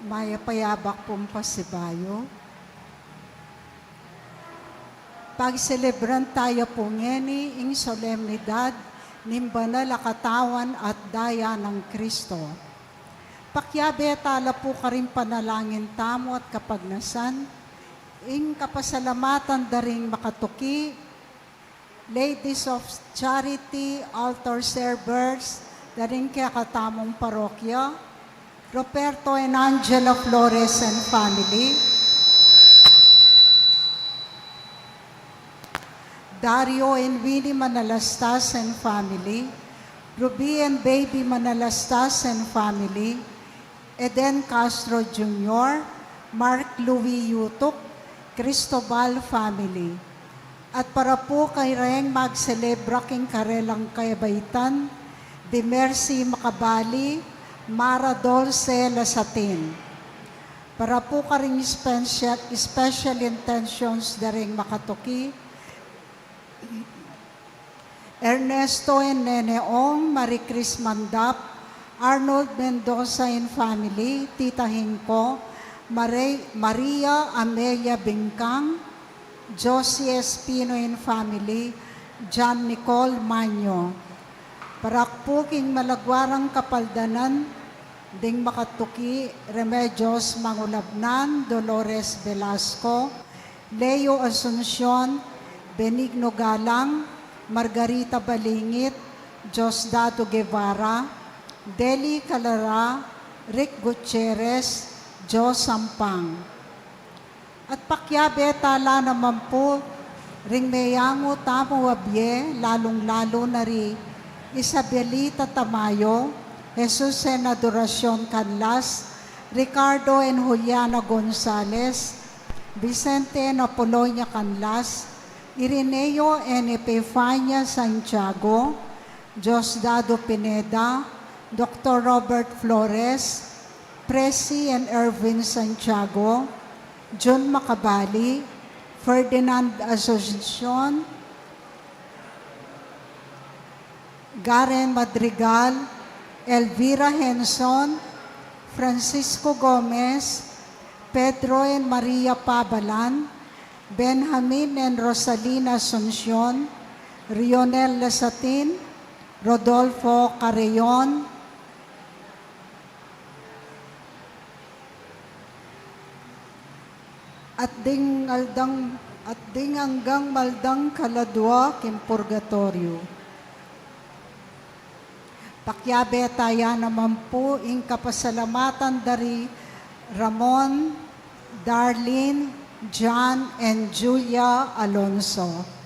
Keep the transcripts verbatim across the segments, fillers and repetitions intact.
Mayap a yabak pung pasibayu. Pagselebran taya pu ngeni ing solemnidad ning banal a katawan at daya nang Kristo. Pakiabe tala pu karing panalangin tamu at kapagnasan ing kapasalamatan da ring makatuki, Ladies of Charity, altar servers, da ring kekatamung parokya, Roberto and Angela Flores and family, Dario and Winnie Manalastas and family, Ruby and Baby Manalastas and family, Eden Castro Junior, Mark Louis Yutuk, Cristobal family. At para pu kareng magselebra king karelang kabaitan, di Mercy Macabali, Mara Dulce Lasatin. Para pu karing special, special intentions da ring makatuki, Ernesto and Nene Ong, Marie Chris Mandap, Arnold Mendoza and family, Tita Hingko, Mare-, Maria Amelia Bingkang, Josie Espino and family, John Nicole Manyo. Para pu king malagwa rang kapaldanan ding makatuki, Remedios Mangulabnan, Dolores Velasco, Leo Asuncion, Benigno Galang, Margarita Balingit, Diosdado Guevara, Deli Calara, Rick Gutierrez, Jo Sampang. At pakiabe tala naman pu ring meyangu tamu a bie, lalung-lalu na ri Isabelita Tamayo, Jesus and Adoracion Canlas, Ricardo and Juliana Gonzalez, Vicente and Apolonia Canlas, Ireneo and Epifania Santiago, Diosdado Pineda, Doktor Robert Flores, Presi and Erwin Santiago, Jun Macabali, Ferdinand Asuncion, Garen Madrigal, Elvira Henson, Francisco Gomez, Pedro and Maria Pabalan, Benjamin and Rosalina Asuncion, Rionel Lasatin, Rodolfo Carreon, at ding aldang at ding anggang maldang kaladua king purgatoryo. Pakiabe taya naman pu ing kapasalamatan da ri Ramon, Darlene, John, and Julia Alonso.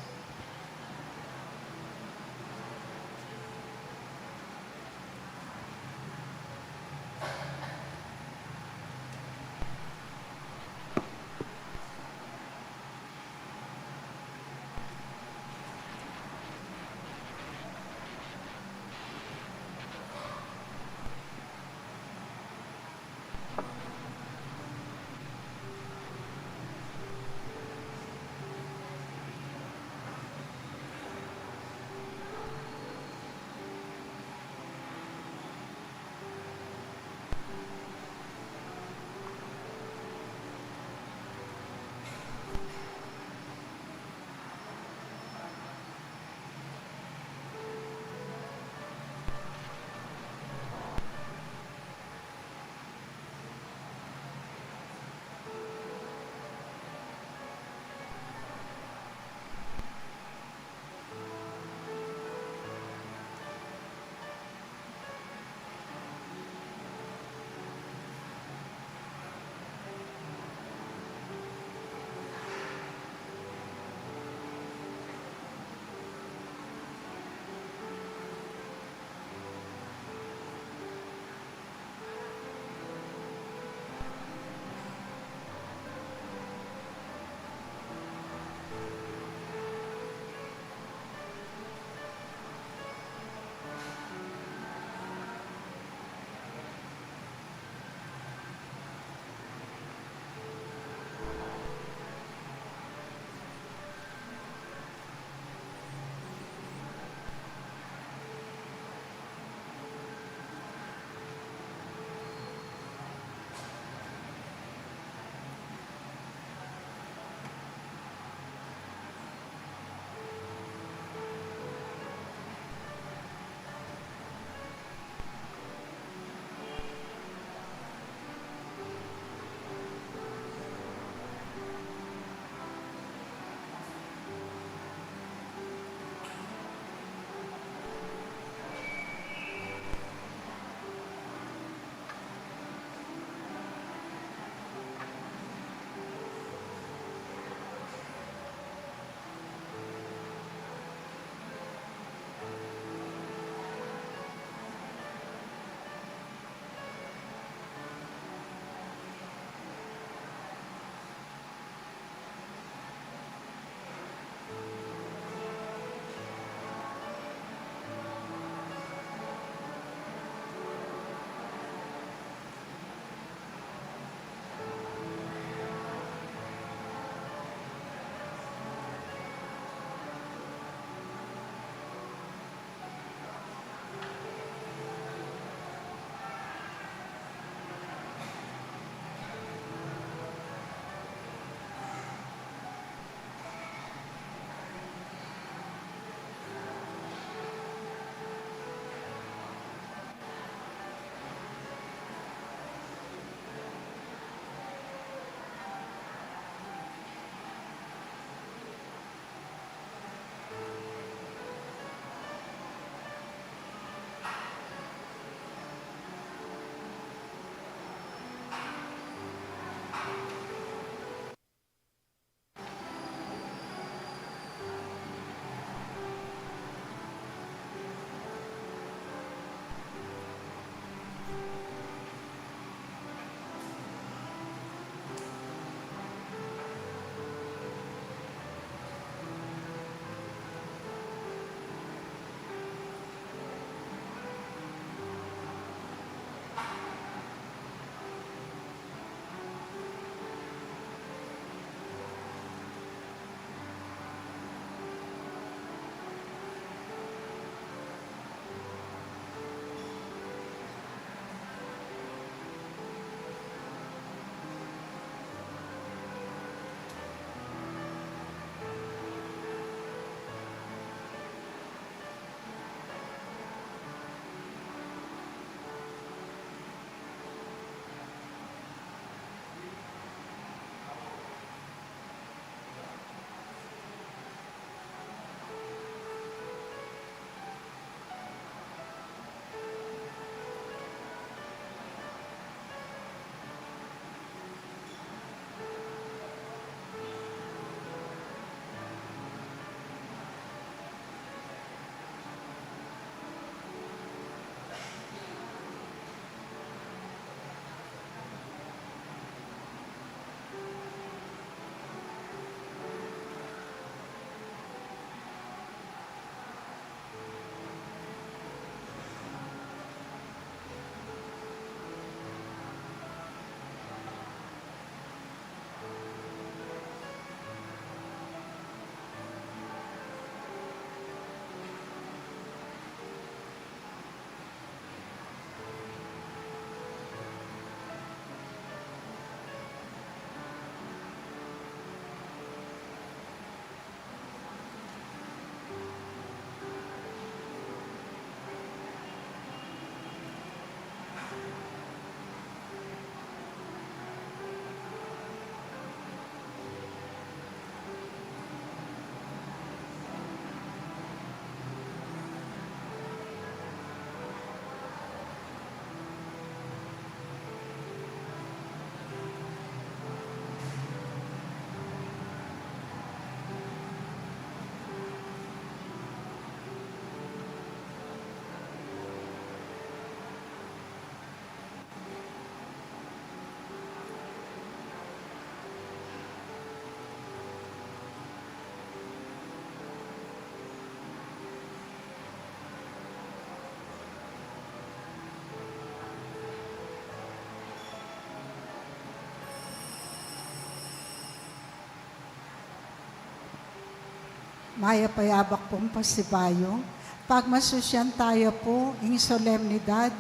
Mayap a yabak pung pasibayu, pagmasusyan taya pu ing solemnidad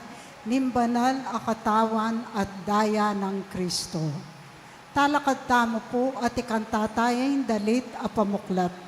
ning banal a katawan at daya nang Kristo. Talakad tamu pu at ikanta taya ing dalit a pamuklat.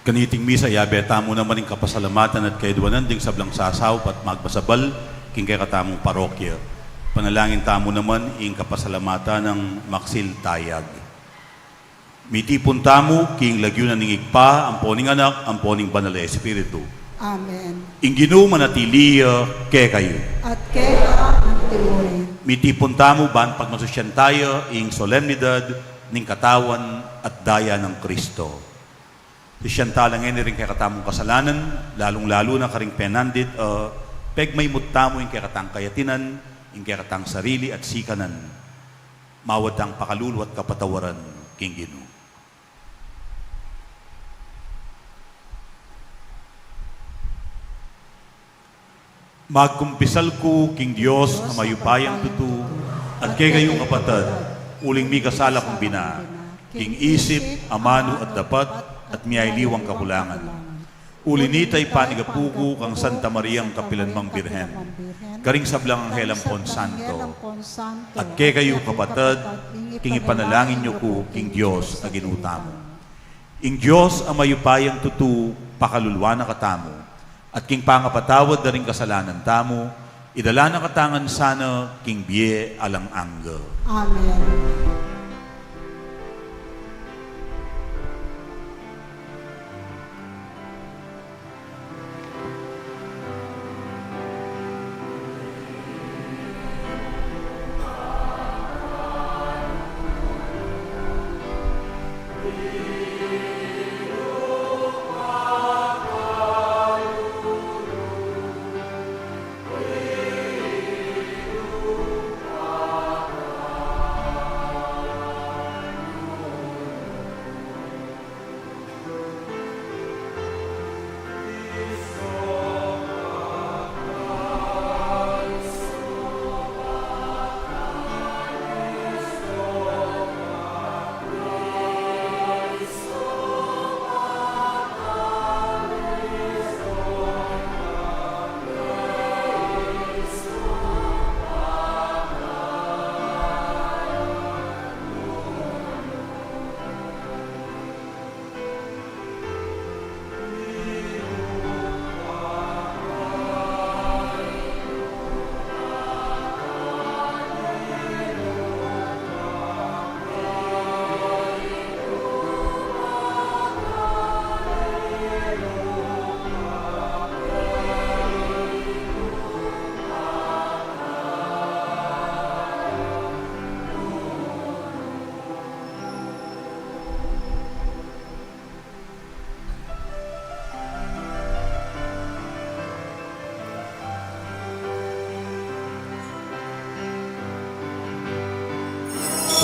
Kaniting misa, yabe tamu naman ing kapasalamatan at kayadwanan ding sablang sasaup at magmasabal king kekatamung parokya. Panalangin tamu naman ing kapasalamatan nang maksil tayag. Mitipun tamu king lagyu na ning Ibpa, ampo ning Anak, ampo ning Banal a Espiritu. Amen. Ing Ginu manatili ya kekayu. At keka antimurin. Mitipun tamu ban pagmasusyan taya ing solemnidad ning katawan at daya nang Kristo. Sisian tala ngeni ring kekatamung kasalanan, lalung-lalu na karing penandit, a pegmaymut tamu ing kekatang kayatinan, ing kekatang sarili at sikanan. Mawad tang pakalulu at kapatawaran king Ginu. Magkumpisal ku king Dios a mayupayang tutu, at kekayu kapatad, uling mikasala kung bina, king isip, amanu at dapat, at mialiwang kakulangan. Uli nita ipanigapu ku kang Santa Mariang kapilan mang Birhen, karing sablang anghel ampon santo, at kekayu kapatad, king ipanalangin yu ku king Dios a Ginu tamu. Ing Dios a mayupayang tutu, pakaluluan na katamu, at king pangapatawad da ring kasalanan tamu, idala na katamu ngan sana king bie alang angga. Amen.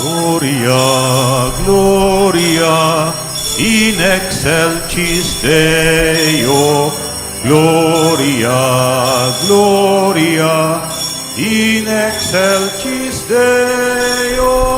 Gloria, Gloria in excelsis Deo. Gloria, Gloria in excelsis Deo.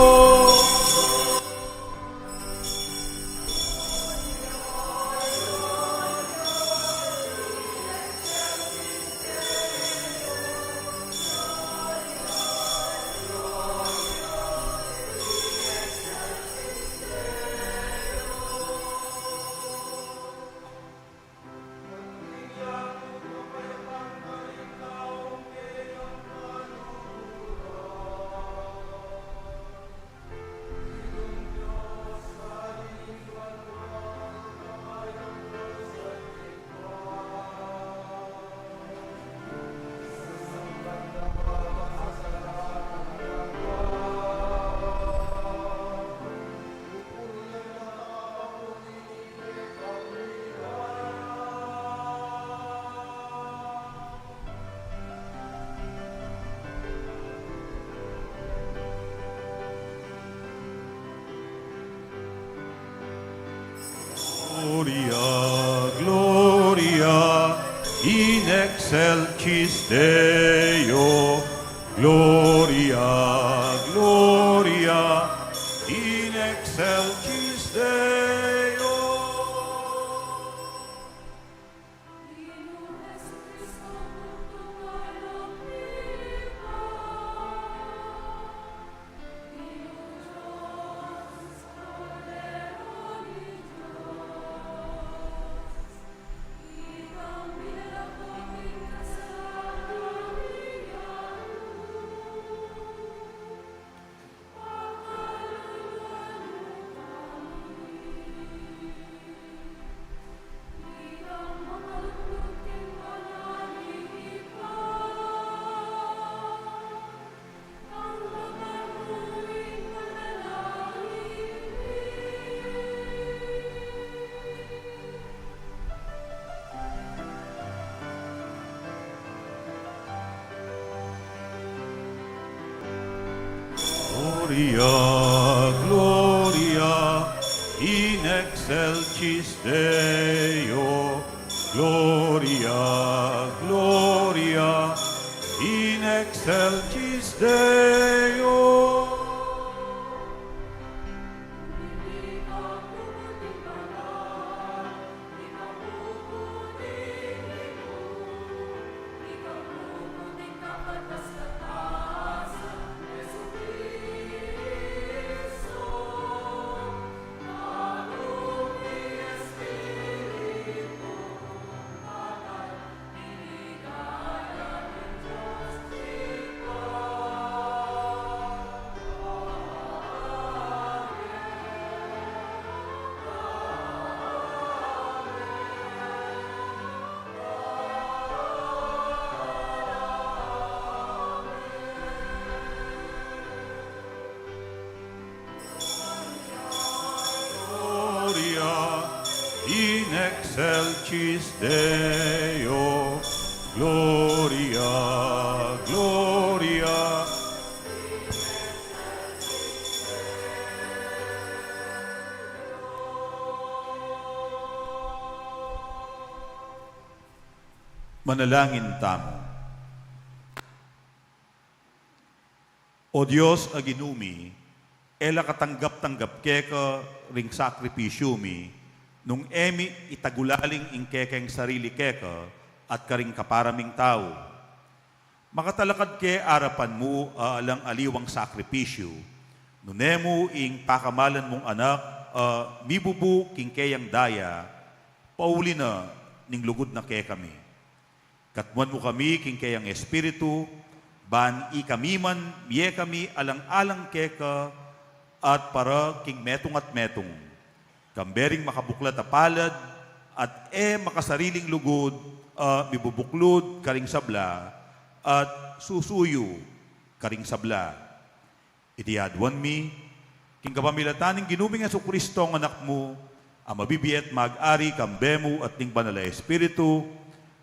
Gloria, Gloria in excelsis Deo. Gloria, Gloria in excelsis Deo. Gloria, Gloria in excelsis Deo. Gloria, Gloria in excelsis Deo. Deo, Gloria, Gloria. Manalangin tamu. O Dios a Ginu mi, e la katanggap-tanggap keka ring sakripisyu mi, nung e mi itagulaling ing kekeng sarili keka at karing kapara ming tau. Makatalakad ke arapan mu a alang aliwang sakripisyu, nune mu ing pakamalan mung Anak a mibubu king keyang daya, pauli na ning lugud na kekami. Katmuan mu kami king keyang Espiritu, ban ikami man mie kami alang-alang keka at para king metung at metung. Kambe ring makabuklat a palad at e makasariling lugud a mibubuklud karing sabla at susuyu karing sabla. Iti aduan mi, king kapamilatan ning Ginu ming Jesucristo, a Anak mu, a mabibie at mag-ari kambe mu at ning Banal a Espiritu,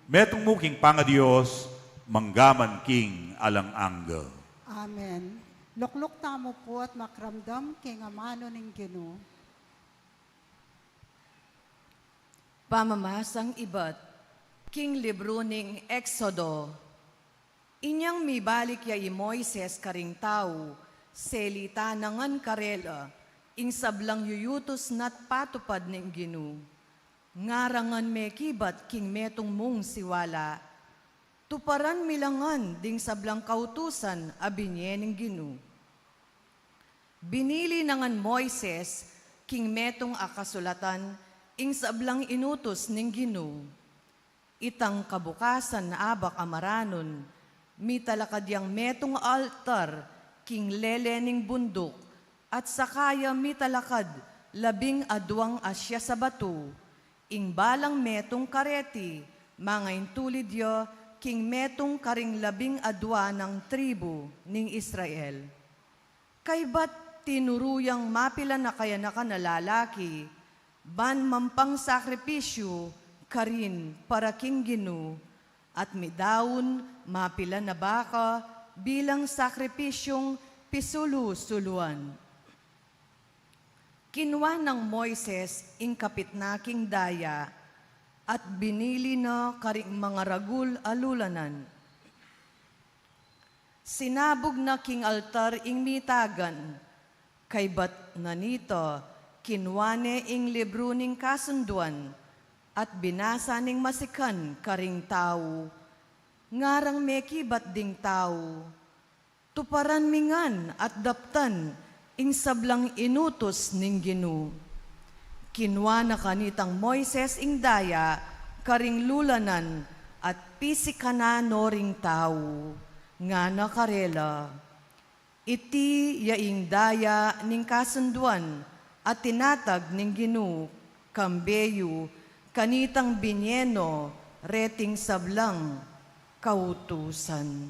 metung mu king pangaDios, mangga man king alang angga. Amen. Lukluk tamu pu at makiramdam king amanu ning Ginu. Pamamasang ibat king libru ning Exodo. Inyang mibalik ya i Moises karing tau, selita na ngan karela ing sablang yuyutus na't patupad ning Ginu. Ngara ngan mekibat king metung mung siwala, tuparan mi la ngan ding sablang kautusan a binie ning Ginu. Binili na ngan Moises king metung a kasulatan ing sablang inutus ning Ginu. Itang kabukasan abak a maranun, mitalakad yang metung a altar king lele ning bunduk, at saka ya mitalakad labing aduang asya sabatu, ing balang metung kareti, mangaintulid ya king metung karing labing adua nang tribu ning Israel. Kaybat tinuru yang mapilan a kayanakan a lalaki, ban mampang sakripisyu karin para king Ginu, at midaun mapilan a baka bilang sakripisyung pisulu-suluan. Kinua nang Moises ing kapit na king daya, at binili na karing mangaragul a lulanan. Sinabug na king altar ing mitagan. Kaybat na nita, kinua ne ing libru ning kasunduan, at binasa ning masikan karing tau. Ngarang mekibat ding tau, tuparan mi ngan at daptan ing sablang inutus ning Ginu. Kinua na kanitang Moises ing daya karing lulanan at pisikanan no ring tau. Ngana karela, iti ya ing daya ning kasunduan a tinatag ning Ginu kambe yu kanitang binie no reting sablang kautusan.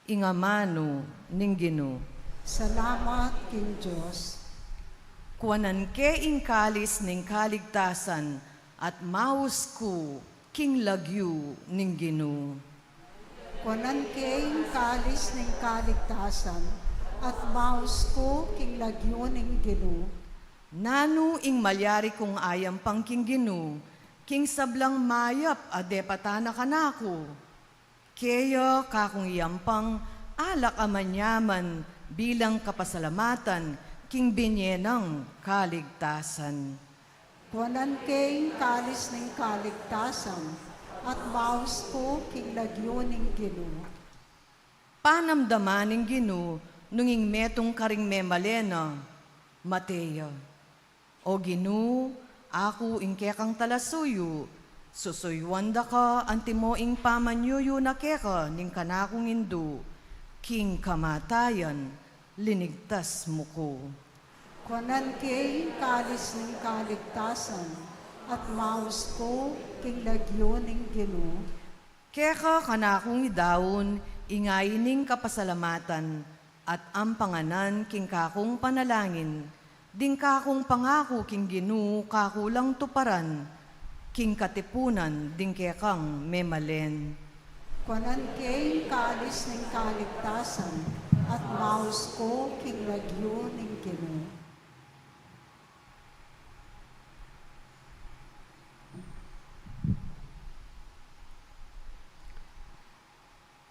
Ing amanu ning Ginu. Salamat king Dios. Kuanan ke ing kalis ning kaligtasan at maus ku king lagyu ning Ginu. Kuanan ke ing kalis ning kaligtasan at maus ku king lagyu ning Ginu. Nanu ing malyari kung ayampang king Ginu, king sablang mayap a depatan na kanaku? Kaya kakung iyampang alak a manyaman bilang kapasalamatan king binie nang kaligtasan. Kuanan ke ing kalis ning kaligtasan at maus ku king lagyu ning Ginu. Panamdaman ning Ginu nung ing metung karing memalen na, mate ya. O Ginu, aku ing kekang talasuyu, susuyuan da ka antimo ing pamanyuyu na keka ning kanakung indu, king kamatayan linigtas mu ku. Kuanan ke ing kalis ning kaligtasan at maus ku king lagyu ning Ginu. Keka kanakung idaun ing ain ning kapasalamatan at ampanganan king kakung panalangin, Ding kakung pangaku king Ginu, kaku lang tuparan, king katipunan ding kekang memalen. Kuanan ke ing kalis ning kaligtasan, at maus ku king lagyu ning Ginu.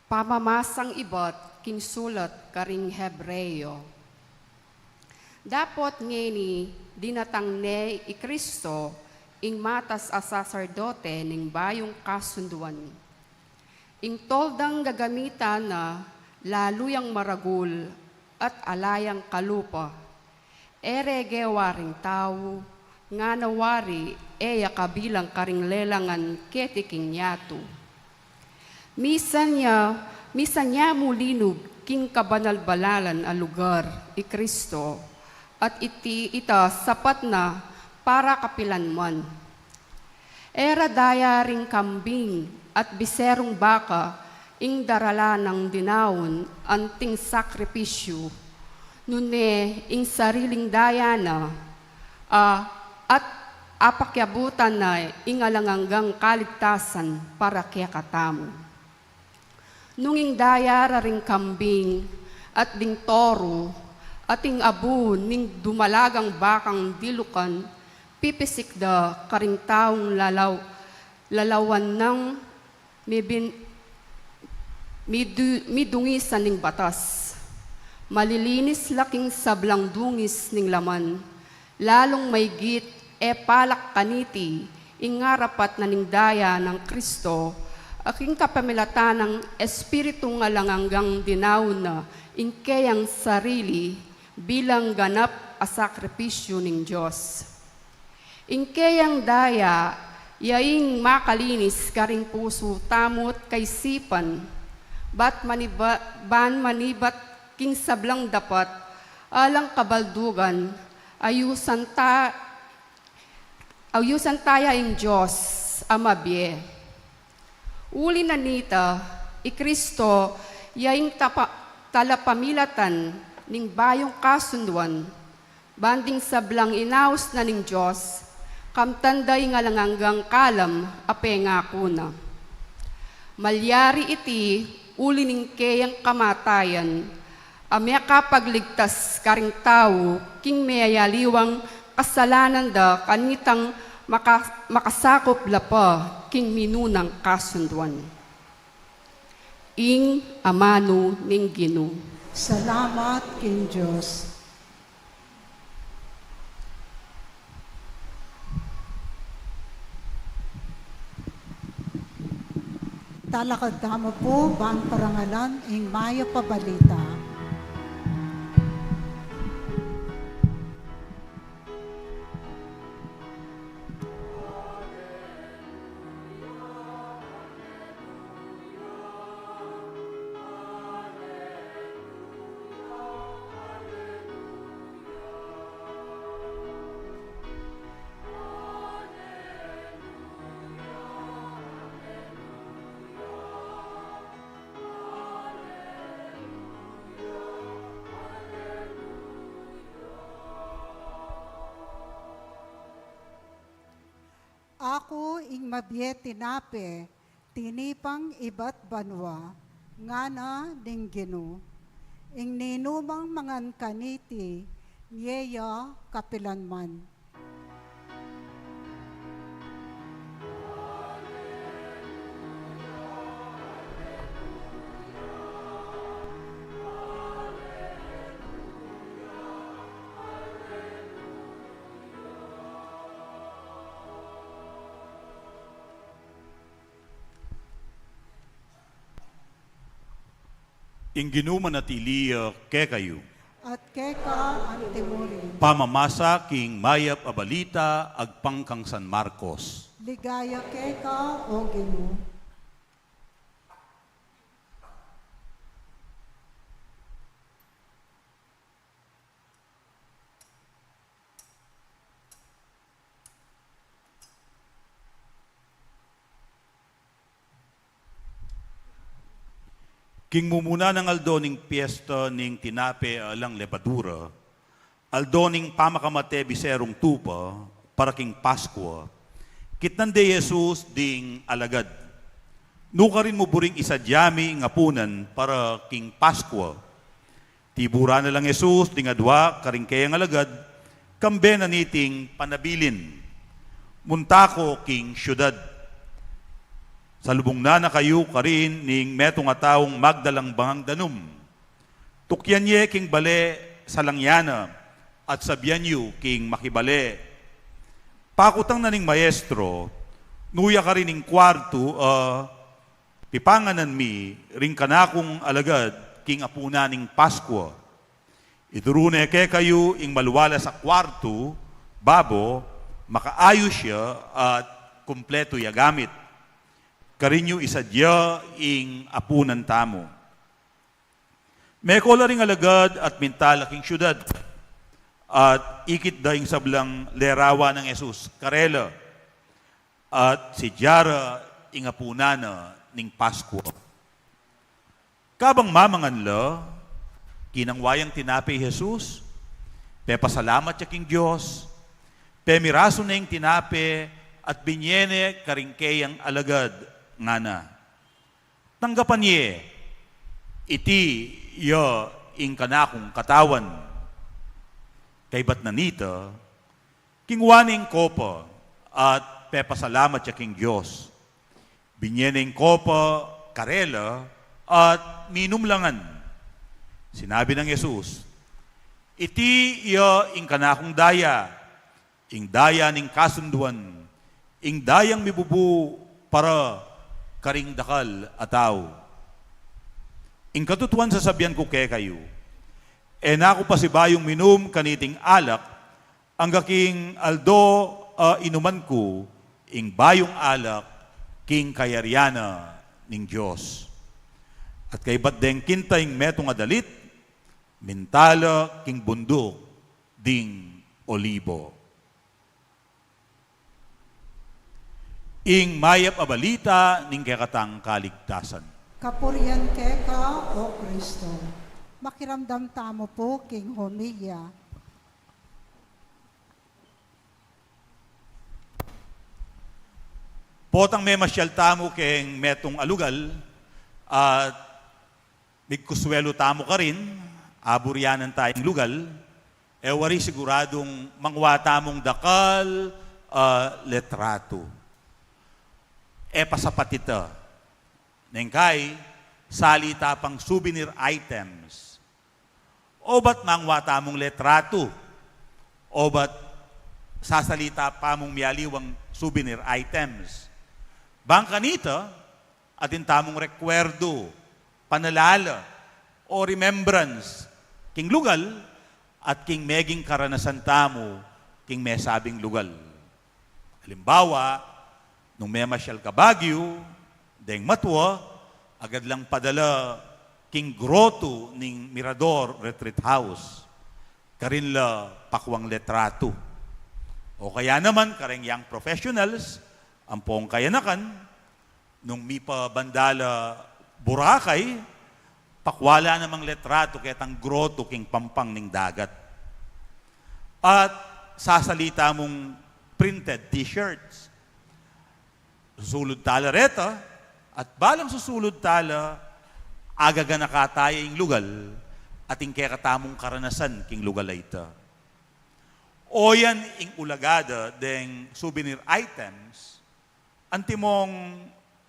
Pamamasang ibat king sulat karing Hebreo. Dapot ngeni dinatang ne i Kristo, ing matas a saserdote ning bayung kasunduan. Ing toldang gagamitan na lalu yang maragul at ala yang kalupa. E rege waring tau, ngana wari e ya kabilang karing lelangan keti king yatu. Misan ya, misan ya mu linub king kabanal-banalan a lugar i Kristo, at iti, ita sapat na para kapilan man. E ra daya ring kambing at biserung baka ing daralan nang dinaun anting sakripisyu, nune ing sariling daya na, a, at apakiabutan na ing alang anggang kaligtasan para kekatamu. Nung ing daya ra ring kambing at ding toru at ing abu ning dumalagang bakang dilukan, pipisik da karing taung lalaw-, lalawan nang mibin-, midu-, midungisan ning batas. Malilinis la king sablang dungis ning laman, lalung maigit e palak kaniti ing ngarapat na ning daya nang Kristo, a king kapamilatan nang Espiritung alang anggang dinaun na ing keyang sarili bilang ganap a sakripisyu ning Dios. Ing keyang daya ya ing makalinis karing pusu tamu't kaisipan, bat maniba-, ban manibat king sablang dapat alang kabaldugan, ayusan ta-, ayusan ta ya ing Dios a mabie. Uli na nita, i Kristo ya ing tapa-, talapamilatan ning bayung kasunduan, ban ding sablang inaus na ning Dios, kamtan da ing alang anggang kalam a pengaku na. Malyari iti uli ning keyang kamatayan, a mekapagligtas karing tau king meyayaliwang kasalanan da kanitang maka-, makasakup la pa king minunang kasunduan. Ing amanu ning Ginu. Salamat king Dios. Talakad tamu pu ban parangalan ing mayap a balita. Aku ing mabie tinape tinipang ibat banua, ngana ning Ginu. Ing ninumang mangan kaniti, mie ya kapilan man. Ing Ginu manatili ya kekayu. At keka antimurin. Pamamasa king mayap a balita agpang kang San Marcos. Ligaya keka, O Ginu. King mumuna nang aldo ning piesta ning tinape a alang lebadura, Aldo ning pamakamate biserung tupa, para king Paskua, kitnan de Jesus ding alagad. Nukarin mu buring isadya mi ing apunan para king Paskua. Tiburan na lang Jesus ding adwa karing keyang alagad, kambe na niting panabilin. Munta ko king siudad. Salubungnan na kayu karin ning metung a taung magdalang bangang danum. Tukyan ye king bale, salangyan na, at sabyan yu king makibale. Pakutang na ning maestro, nu ya karin ing kuartu a pipanganan mi ring kanakung alagad king apunan ning Paskua. Ituru ne kekayu ing maluwalas a kuartu, babo makaayus ya at kumpletu ya gamit. Karin yu isadya ing apunan tamu. Meko la ring alagad at minta la king siudad, at ikit da ing sablang lerawan nang Jesus karela, at sidya ra ing apunan na ning Paskua. Kabang mamangan la, kinangwa yang tinape i Jesus, pepasalamat ya king Dios, pemirasu ne ing tinape at binye ne karing keyang alagad, ngana: Tanggapan ye, iti ya ing kanakung katawan. Kaybat na nita, kingwa ne ing kopa at pepasalamat ya king Dios. Binye ne ing kopa karela at minum la ngan. Sinabi nang Jesus, "Iti ya ing kanakung daya, ing daya ning kasunduan, ing dayang mibubu para karing dakal a tau. Ing katutuan sasabian ku kekayu, e na ku pasibayung minum kaniting alak, angga king aldo a inuman ku ing bayung alak king kayarian na ning Dios." At kaybat deng kinta ing metung a dalit, minta la king bunduk ding Olibo. Ing mayap a balita ning kekatang kaligtasan. Kapurian keka, O Kristo. Makiramdam tamu pu king homilya. Potang memasyal tamu keng metung a lugal, at migkuswelu tamu karin, aburianan tayang lugal, e wari siguradung mangwa tamung dakal a letratu. E pasapat ita. Neng kai, salita pang souvenir items. Obat mangwa tamung letratu. Obat sasalita pa mung mialiwang souvenir items. Bang kanita, atin tamung rekuerdu, panalala, o remembrance king lugal at king meging karanasan tamu king mesabing lugal. Alimbawa, nung memasyal ka Baguio, deng matua, agad lang padala king groto ning Mirador Retreat House. Karin la pakuang letratu. O kaya naman, kareng young professionals, ampong kayanakan, nung mipabanda la Boracay, pakwa la namang letratu ketang groto king pampang ning dagat. At sasalita mung printed t-shirts. Susulud tala reta, at balang susulud tala, agaganaka taya ing lugal, at ing kekatamung karanasan king lugal a ita. O yan ing ulagada deng souvenir items, antimong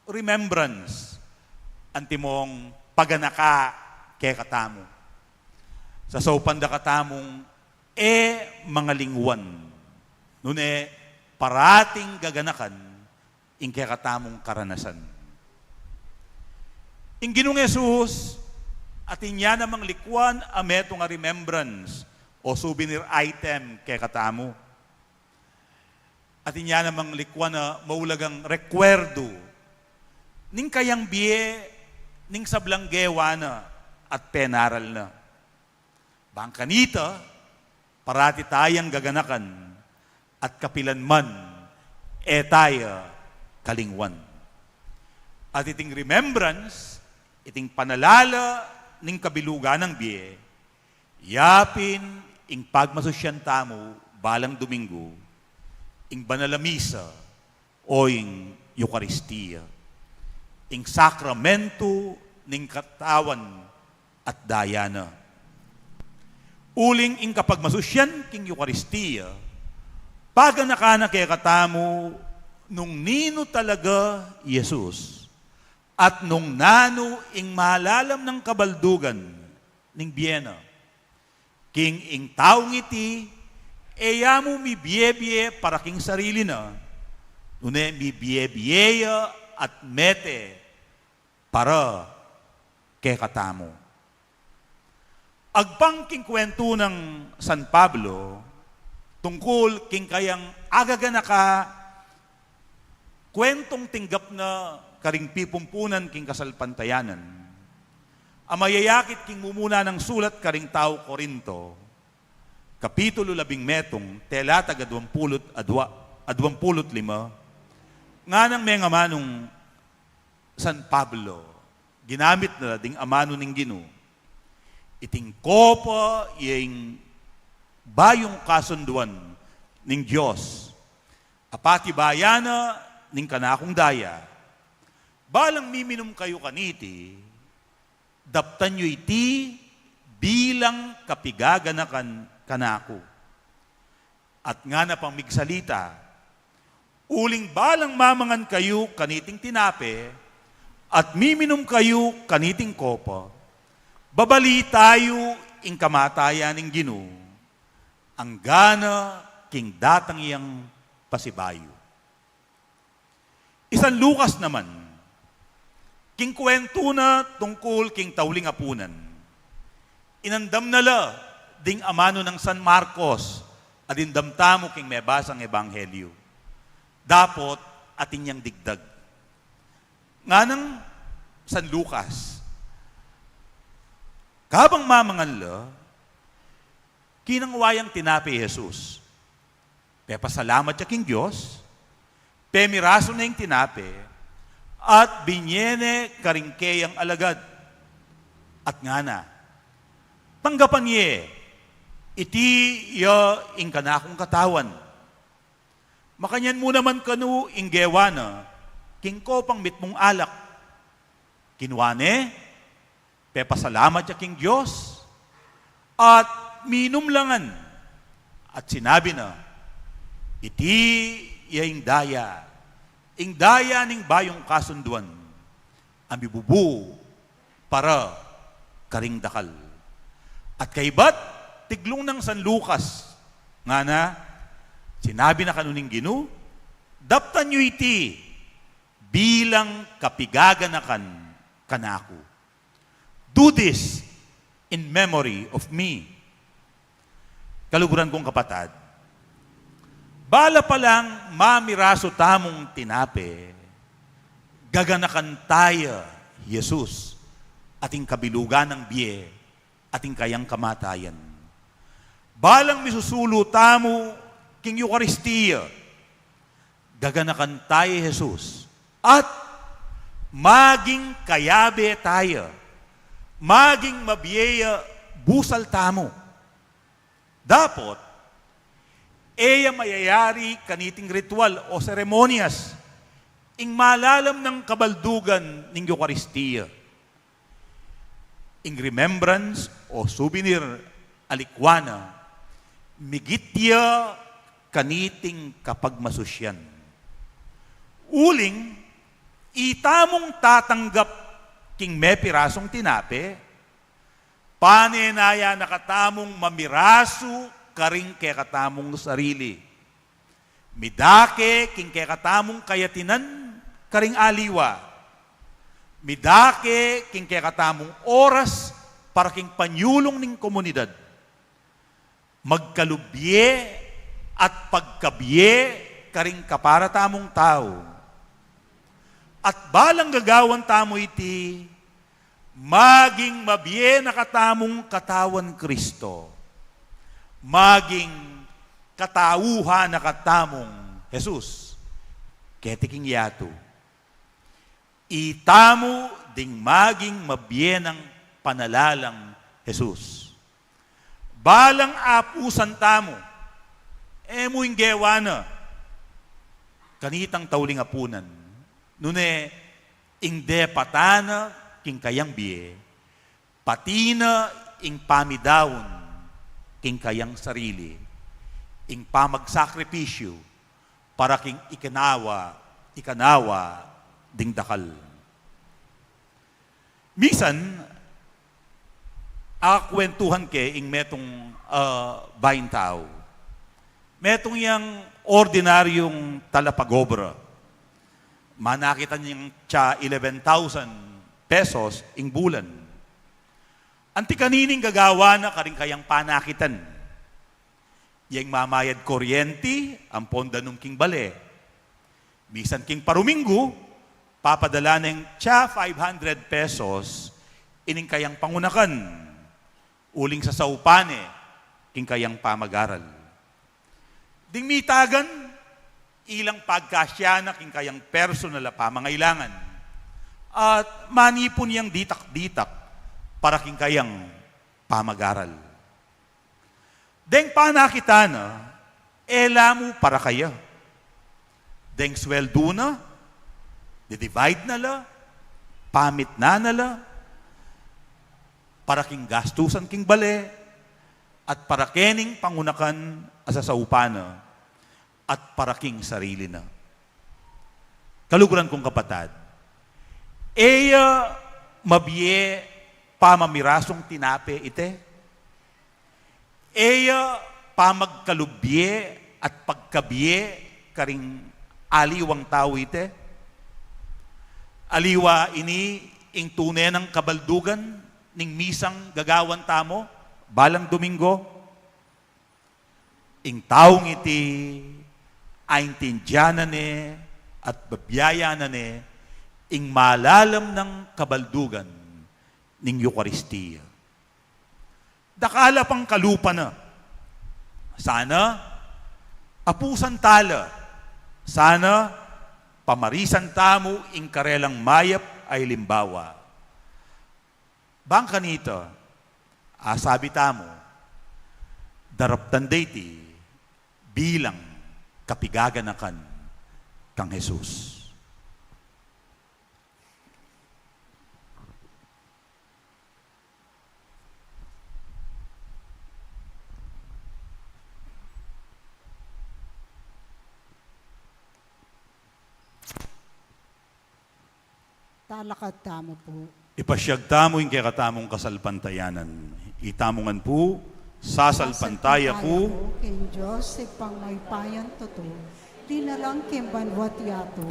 remembrance, antimong paganaka kekatamu. Sasaupan da katamung e mangalingwan, nune parating gaganakan ing kekatamung karanasan. Ing Ginung Jesus, atin ya namang likuan a metung a remembrance o souvenir item kekatamu. Atin ya namang likuan a maulagang rekuerdu ning kayang bie ning sablang gewa na at penaral na. Bang kanita, parati tayang gaganakan at kapilan man e taya kalingwan. At iting remembrance, iting panalala ning kabilugan nang bie, yapin ing pagmasusyan tamu balang Domingo, ing banal a misa, o ing Eukaristia, ing sakramentu ning katawan at daya na. Uling ing kapagmasusyan king Eukaristia, paganakan na kekatamu nung ninu talaga i Jesus, at nung nanu ing malalam nang kabaldugan ning bie na. King ing taung iti, e ya mu mibie-bie para king sarili na, nune mibie-bie ya at mete para kekatamu. Agpang king kuwentu nang San Pablo tungkul king kayang agaganaka, kuwentong tinggap na karing pipumpunan king kasalpantayanan, a mayayakit king mumuna nang sulat karing tau Corinto, kapitulo labing metung, telatag aduang pulu't adua, aduang pulu't lima, nganang mengamanung San Pablo, ginamit na la ding amanu ning Ginu. Iting kopa ya ing bayung kasunduan ning Dios, a patibayan na ning kanakung daya. Balang miminum kayu kaniti, daptan yu iti bilang kapigaganakan kanaku. At ngana pang migsalita, uling balang mamangan kayu kaniting tinape, at miminum kayu kaniting kopa, babalita yu ing kamatayan ning Ginu, anggana king datang yang pasibayu. I San Lucas naman, king kuwentu na tungkul king tauling apunan, inandam na la ding amanu nang San Marcos, a dimdam tamu king mebasang ebanghelyu. Dapot atin yang digdag. Nganang San Lucas, kabang mamangan la, kinangwa yang tinape i Jesus. Pepasalamat ya king Dios, pemirasu ne ing tinape, at binye ne karing keyang alagad, at ngana, tanggapan ye, iti ya ing kanakung katawan. Makanyan mu naman kanu ing gewa na king kopang mitmung alak. Kinwa ne, pepasalamat ya king Dios, at minum la ngan, at sinabi na, iti ya ing daya, ing daya ning bayung kasunduan, a mibubu para karing dakal. At kaybat, tiglung nang San Lucas, ngana, sinabi na kanu ning Ginu, daptan yu iti bilang kapigaganakan kanaku. Do this in memory of me. Kaluguran kung kapatad, bala palang mamirasu tamung tinape, gaganakan taya i Jesus, ating kabilugan nang bie, ating kayang kamatayan. Balang misusulu tamu king Eukaristia, gaganakan taya i Jesus, at maging kayabe taya, maging mabie ya busal tamu. Dapot, e ya mayayari kaniting ritual o seremonyas ing malalam nang kabaldugan ning Eukaristia. Ing remembrance o souvenir a likwan na, migit ya kaniting kapagmasusyan. Uling, itamung tatanggap king mepirasung tinape, pane na ya na katamung mamirasu karing kekatamung sarili. Midake king kekatamung kayatinan karing aliwa. Midake king kekatamung oras para king panyulung ning komunidad. Magkalub bie at pagkabie karing kapara tamung tau. At balang gagawan tamu iti, maging mabie na katamung katawan Kristo, maging katauhan na katamung Jesus, keti king yatu. Itamu ding maging mabie nang panalalang Jesus. Balang apusan tamu, e mu ing gewa na kanitang tauling apunan, nune ing depatan na king kayang bie, pati na ing pamidaun king kayang sarili, ing pamagsakripisyu para king ikanawa, ikanawa ding dakal. Misan, akwentuhan ke ing metung, ah, baing tau. Metung yang ordinaryung talapagobra. Manakitan yang tsa eleven thousand pesos ing bulan. Anti kanining gagawa na karing kayang panakitan. Yang mamayad kuryenti ampon danum king bale. Misan king paruminggu, papadala neng tsa five hundred pesos ining kayang pangunakan, uling sasaupan ne king kayang pamagaral. Ding mitagan, ilang pagkasya na king kayang personal a pamangailangan. At manipun yang ditak-ditak para king kayang pamagaral. Deng panakitan na, e la mu para kaya. Deng sweldu na, di-divide na la, pamitnan na la, para king gastusan king bale, at para kening pangunakan a sasaupan na, at para king sarili na. Kaluguran kung kapatad, e ya mabie pamamirasung tinape ite, e ya pamagkalub bie at pagkabie karing aliwang tau ite. Aliwa ini ing tune nang kabaldugan ning misang gagawan tamu balang Domingo. Ing taung iti aintindian na ne at babiayan na ne ing malalam nang kabaldugan ning Eukaristia. Dakal a pang kalupa na. Sana apusan ta la. Sana pamarisan tamu ing karelang mayap a alimbawa. Bang kanita, asabi tamu, daraptan da iti bilang kapigaganakan kang Jesus. Talakad tamu pu. Ipasiag tamu ing kekatamung kasalpantayanan. Itamu ngan pu, sasalpantaya ku king Dios, Ibpang mayupayang tutu, linalang king banua't yatu,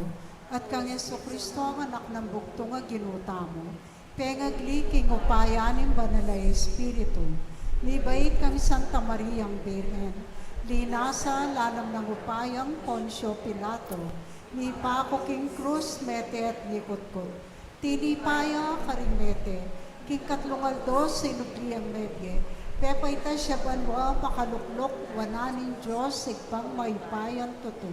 at kang Jesucristo, a Anak nang bugtung a Ginu tamu, pengagli king upaya ning Banal a Espiritu, mibait kang Santa Mariang Birhen, linasa lalam nang upayang Poncio Pilato, mipaku king krus, mete at mikutkut. Tinipa ya karing mete, king katlung aldo sinubli yang mebie, pepaitas ya banua, makaluklok wanan ning Dios, Ibpang mayupayang tutu.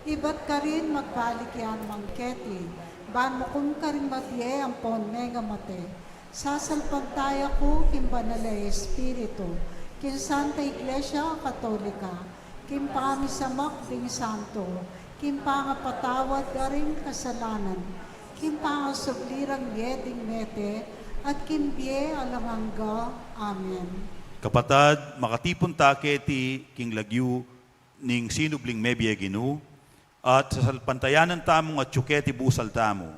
Ibat karin magbalik ya naman keti, ban mukum karing mabie ampon mengamate. Sasalpantaya ku king Banal a Espiritu, king Santa Iglesia Katolika, king pamisamak ding santo, king pangapatawad da ring kasalanan, king pangasubli rang mie ding mete, at king bie alang angga. Amen. Kapatad, makatipun ta keti king lagyu ning sinubling mebie Ginu, at sasalpantayanan tamung atyu keti busal tamu,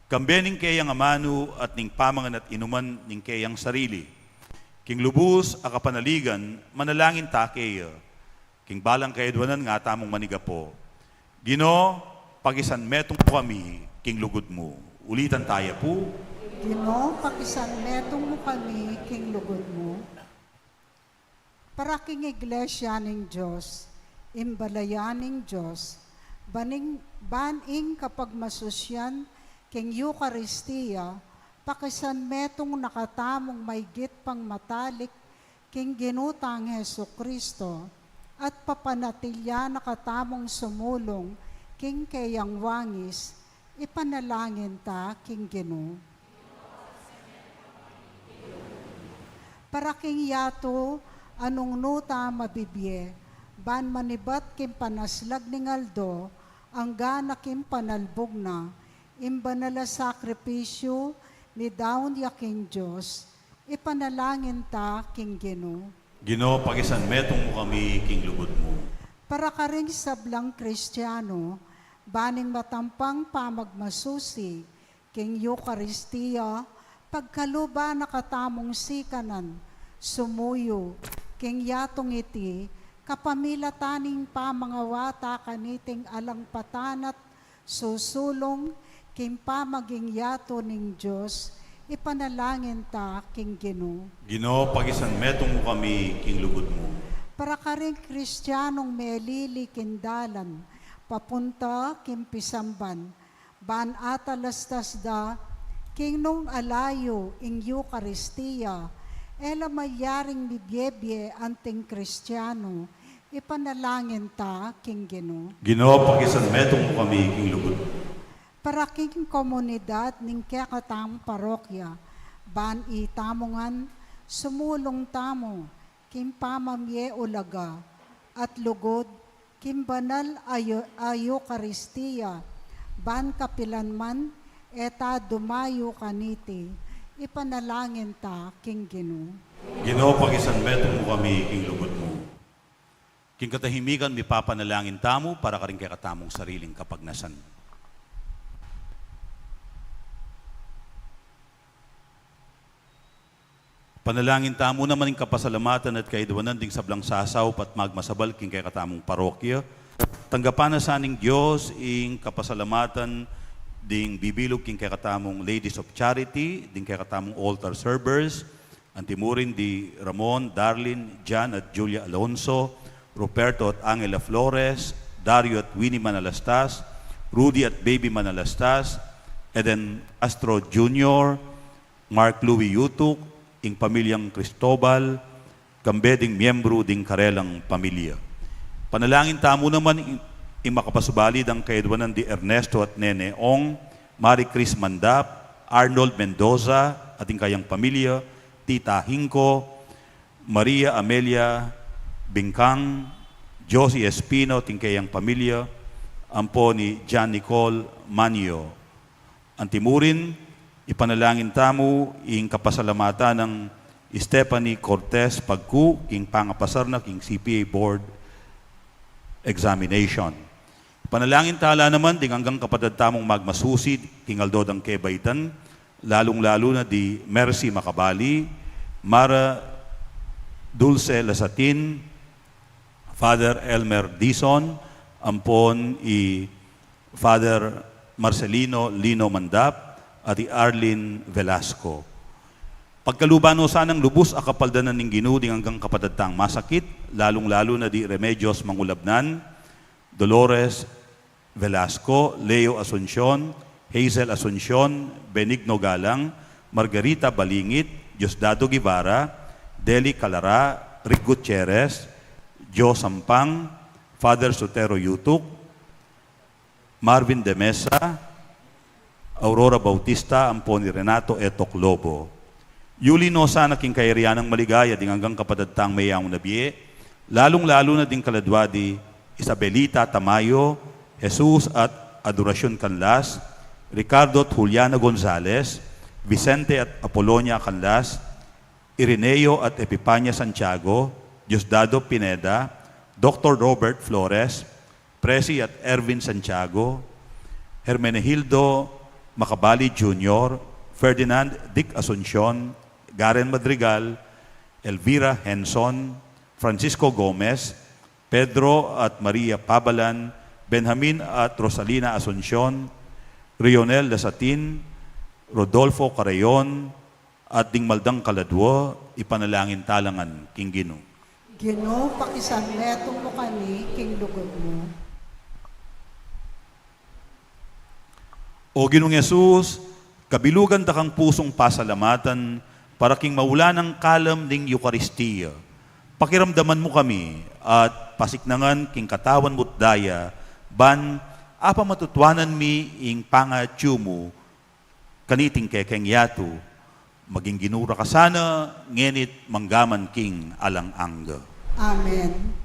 kambe ning keyang amanu at ning pamangan at inuman ning keyang sarili. King lubus a kapanaligan, manalangin ta keya. King balang kayadwanan nga tamung manigapu, Ginu, pakisanmetung mu kami king lugud mu. Ulitan taya pu. Ginu, pakisanmetung mu kami king lugud mu. Para king Iglesia ning Dios, ing balayan ning Dios, ban ing, ban ing kapagmasusyan king Eukaristia, pakisanmetung na katamung maygit pang matalik king Ginu tang Jesucristo, at papanatilian na katamung sumulung king keyang wangis, ipanalangin ta king Ginu. Para king yatu, a nung nu ta mabibie, ban manibat king panaslag ning aldo, angga na king panalbug na, ing banal a sakripisyu, midaun ya king Dios, ipanalangin ta king Ginu. Ginu, pakisanmetung mu kami king lugud mu. Para karing sablang Kristiano, ban ing matampang pamagmasusi king Eukaristia, pagkaluban na katamung sikanan, sumuyu king yatung iti, kapamilatan ning pamangawata kaniting alang patanat susulung king pamaging yatu ning Dios, ipanalangin ta king Ginu. Ginu, pakisanmetung mu kami king lugud mu. Para karing Kristianong melili king dalan papunta king pisamban, ban atalastas da king nung alayu ing Eukaristia, e la malyaring mibiebie anting Kristiano, ipanalangin ta king Ginu. Ginu, pakisanmetung mu kami king lugud mu. Para king komunidad ning kekatamung parokya, ban itamu ngan sumulung tamu king pamamie ulaga at lugud king banal a Eu-, a Eukaristia, ban kapilan man e ta dumayu kaniti, ipanalangin ta king Ginu. Ginu, pakisanmetung mu kami king lugud mu. King katahimikan, mipapanalangin tamu para karing kekatamung sariling kapagnasan. Panalangin tamu naman ing kapasalamatan at kaidwanan ding sablang sasaup at magmasabal king kekatamung parokya. Tanggapan na sa ning Dios ing kapasalamatan ding bibilug king kekatamung Ladies of Charity, ding kekatamung altar servers, antimurin di Ramon, Darlin, Jan at Julia Alonso, Ruperto at Angela Flores, Dario at Winnie Manalastas, Rudy at Baby Manalastas, Eden Castro Junior, Mark Louis Yutuk, ing pamilyang Cristobal, kambe ding miyembru ding karelang pamilya. Panalangin tamu naman ing, ing makapasubali dang kaidwanan di Ernesto at Nene Ong, Marie Chris Mandap, Arnold Mendoza at ing kayang pamilya, Tita Hingko, Maria Amelia Bingkang, Josie Espino at ing kayang pamilya, ampo ni Jan Nicole Manio. Antimurin, ipanalangin tamu ing kapasalamatan nang Stephanie Cortez Pagku king pangapasar na king C P A Board examination. Panalangin tala naman ding anggang kapatad tamung magmasusi king aldo dang kebaitan, lalung-lalu na di Mercy Macabali, Mara Dulce Lasatin, Father Elmer Dizon, ampon i Father Marcelino Lino Mandap, at i Arlene Velasco. Pagkaluban no sanang lubus a kapaldanan ning Ginu ding anggang kapatad tang masakit, lalung-lalu na di Remedios Mangulabnan, Dolores Velasco, Leo Asuncion, Hazel Asuncion, Benigno Galang, Margarita Balingit, Diosdado Guevara, Deli Calara, Rick Gutierrez, Joe Sampang, Father Sotero Yutuk, Marvin de Mesa, Aurora Bautista, ampon ni Renato Etok Lobo. Yuli no sana king kayarian nang maligaya ding anggang kapatad tang meyaun a bie, lalung-lalu na ding kaladwa di Isabelita Tamayo, Jesus at Adoracion Canlas, Ricardo at Juliana Gonzalez, Vicente at Apolonia Canlas, Ireneo at Epipania Santiago, Diosdado Pineda, Doktor Robert Flores, Presi at Ervin Santiago, Hermenegildo Macabali Junior, Ferdinand Dick Asuncion, Garen Madrigal, Elvira Henson, Francisco Gomez, Pedro at Maria Pabalan, Benjamin at Rosalina Asuncion, Rionel Lasatin, Rodolfo Carayon, at ding maldang kaladwa, ipanalangin tala ngan king Ginu. Ginu, pakisanmetung mu kami king lugud mu. O Ginung Jesus, kabilugan da kang pusung pasalamatan para king maulan a kalam ning Eukaristia. Pakiramdaman mu kami at pasiknangan king katawan mu't daya, ban apamatutuanan mi ing pangatyu mu kaniting kekeng yatu. Maging Ginu ra ka sana, ngeni't manggaman king alang angga. Amen.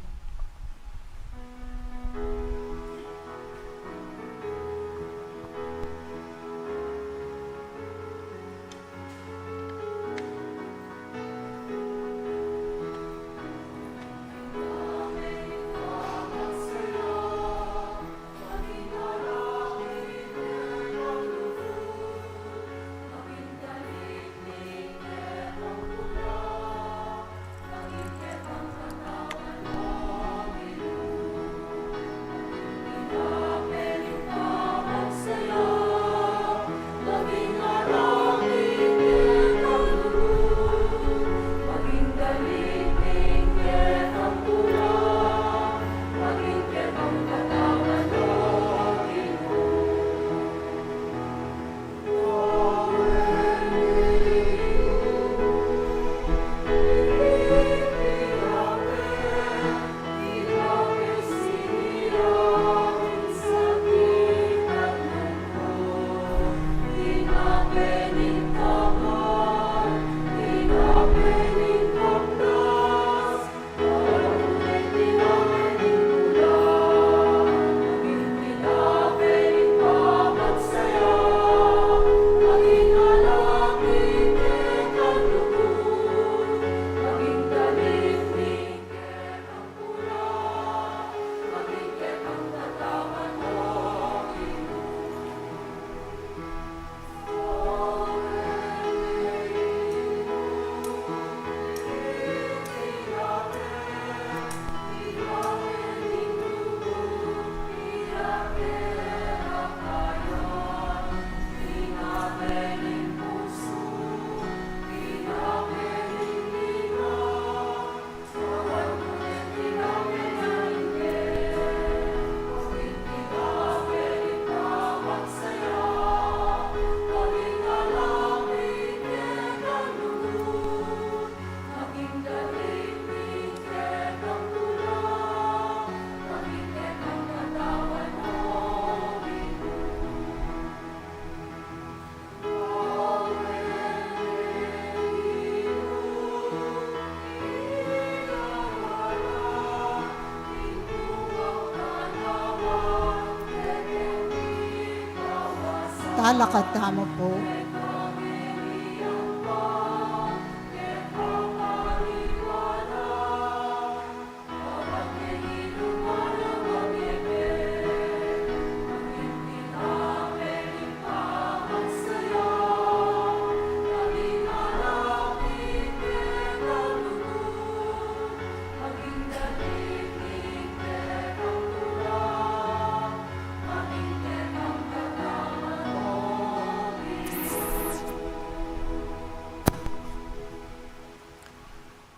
Talakad tamu pu.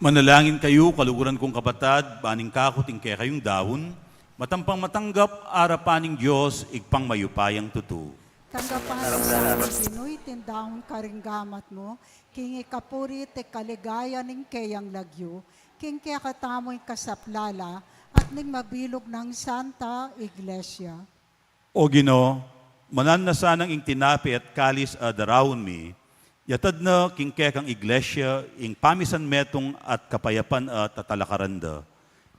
Manalangin kayu, kaluguran kung kapatad, ban ing kaku at ing kekayung daun, matampang matanggap arapan ning Dios, Ibpang mayupayang tutu. Tanggapan na ning Ginu iting daun karing gamat mu, king ikapuri at ikaligaya ning keyang lagyu, king kekatamung kasaplalan at ning mabilug nang Santa Iglesia. O Ginu, manan na sanang ing tinape at kalis a daraun mi, yatad na king kekang Iglesia ing pamisan metung at kapayapan a tatalakaran da.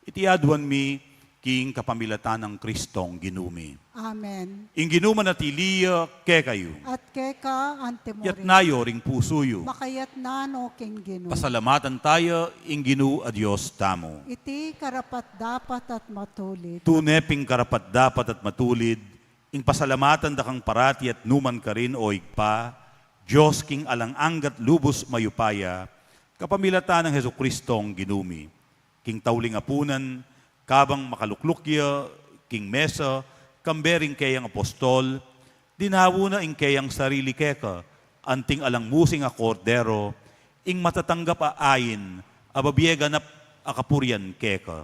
Iti aduan mi king kapamilatan nang Kristong Ginu mi. Amen. Ing Ginu manatili ya kekayu. At keka antimurin. Yatna yu ring pusu yu. Makayatna no king Ginu. Pasalamatan taya ing Ginu a Dios tamu. Iti karapat-dapat at matulid. Tune pin karapat-dapat at matulid ing pasalamatan da kang parati at nukarin man, O Ibpa, Dios king alang angga at lubus mayupaya, kapamilatan nang Jesukristong Ginu mi. King tauling apunan, kabang makalukluk ya king mesa kambe ring keyang apostol, dinaun na ing keyang sarili keka anting alang musing a kordero, ing matatanggap a ain a bibie ganap a kapurian keka.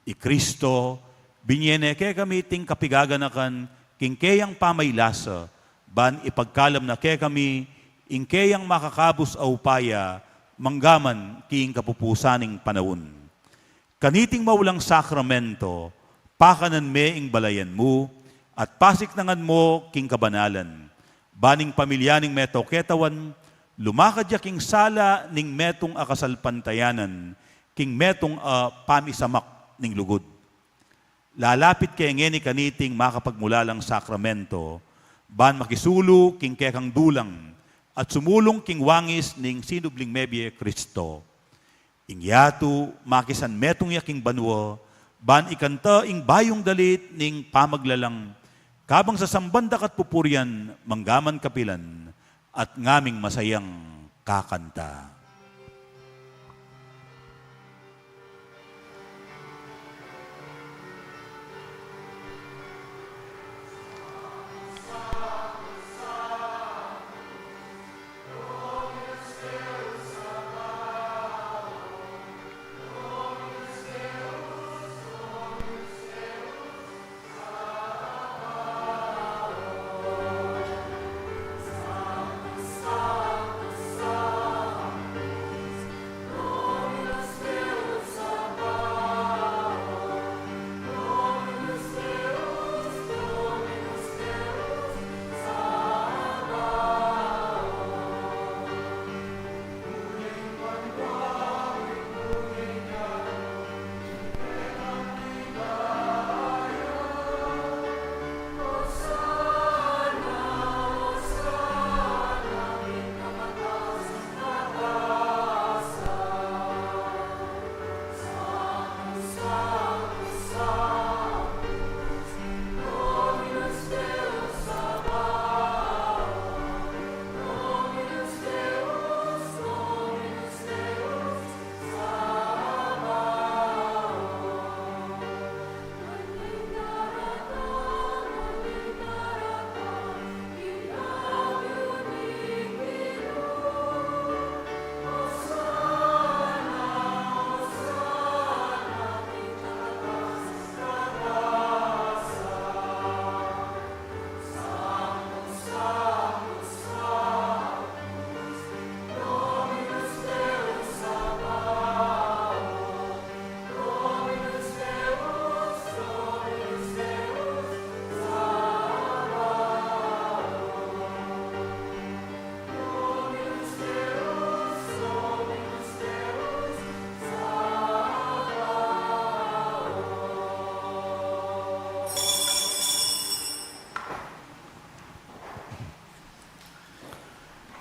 I Kristo, binie ne kekami iting kapigaganakan king keyang pamaglasa, ban ipagkalam na kekami ing keyang makakabus a upaya manggaman king kapupusan ning panaun. Kaniting maulang sakramento, pakanan me ing balayan mu at pasiknangan mu king kabanalan, ban ing pamilya ning meto ketawan Lumakad ya king sala ning metung a kasalpantayanan, king metung a pamisamak ning lugud. Lalapit ke ngeni kaniting makapagmulalang sakramento, ban makisulu king kekang dulang, at sumulung king wangis ning sinubling mebie Kristo. Ing yatu, makisanmetung ya king banua, ban ikanta ing bayung dalit ning pamaglalang, kabang sasamban da ka at pupurian, manggaman kapilan, at ngaming masayang kakanta.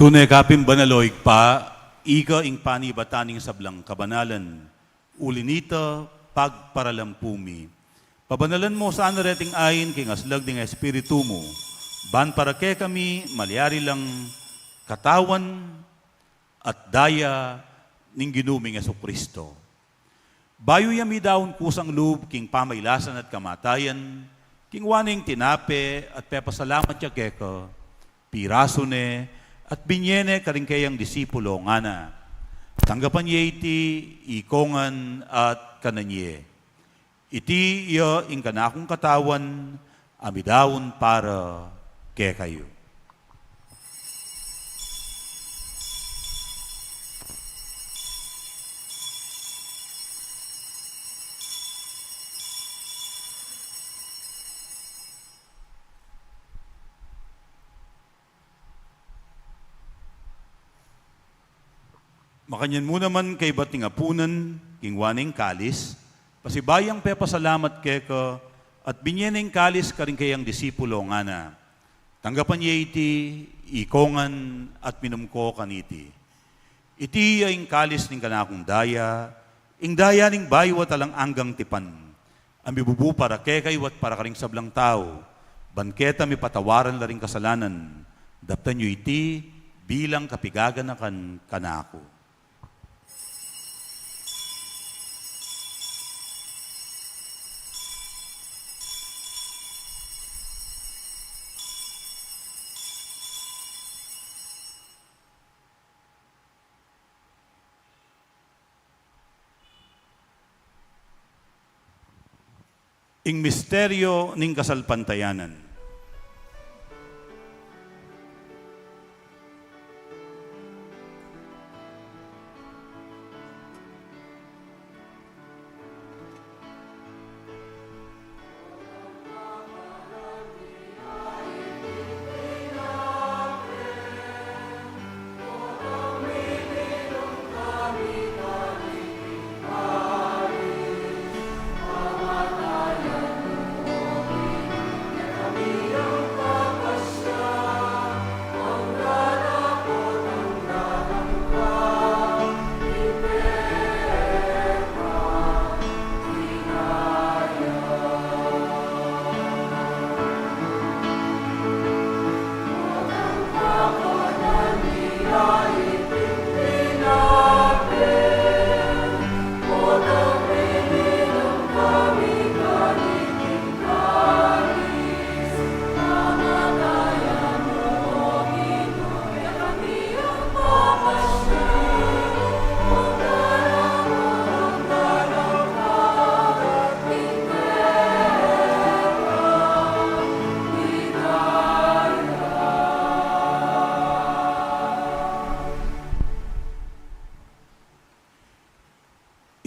Tune ka pin banal, o Ibpa, ika ing panibatan ning sablang kabanalan. Uli nita, pagparalampu mi, pabanalan mu sana reting ain king aslag ning Espiritu mu, ban para kekami malyari lang katawan at daya ning Ginu ming Jesucristo. Bayu ya midaun kusang lub king pamailasan at kamatayan, kinua ne ing tinape at pepasalamat ya keka, pirasu ne at binye ne karing keyang disipulo, ngana: Tanggapan ye iti, ikongan at kanan ye. Iti ya ing kanakung katawan a midaun para kekayu. Makanyan mu naman kaybat ning apunan, kinua ne ing kalis, pasibayu yang pepasalamat keka, at binye ne ing kalis karing keyang disipulo, ngana: Tanggapan ye iti, ikongan at minum ko kaniti. Iti ya ing kalis ning kanakung daya, ing daya ning bayu at alang anggang tipan, a mibubu para kekayu at para karing sablang tau, ban keta mipatawaran la ring kasalanan. Daptan yu iti bilang kapigaganakan kanaku. Ing misteryo ning kasalpantayanan.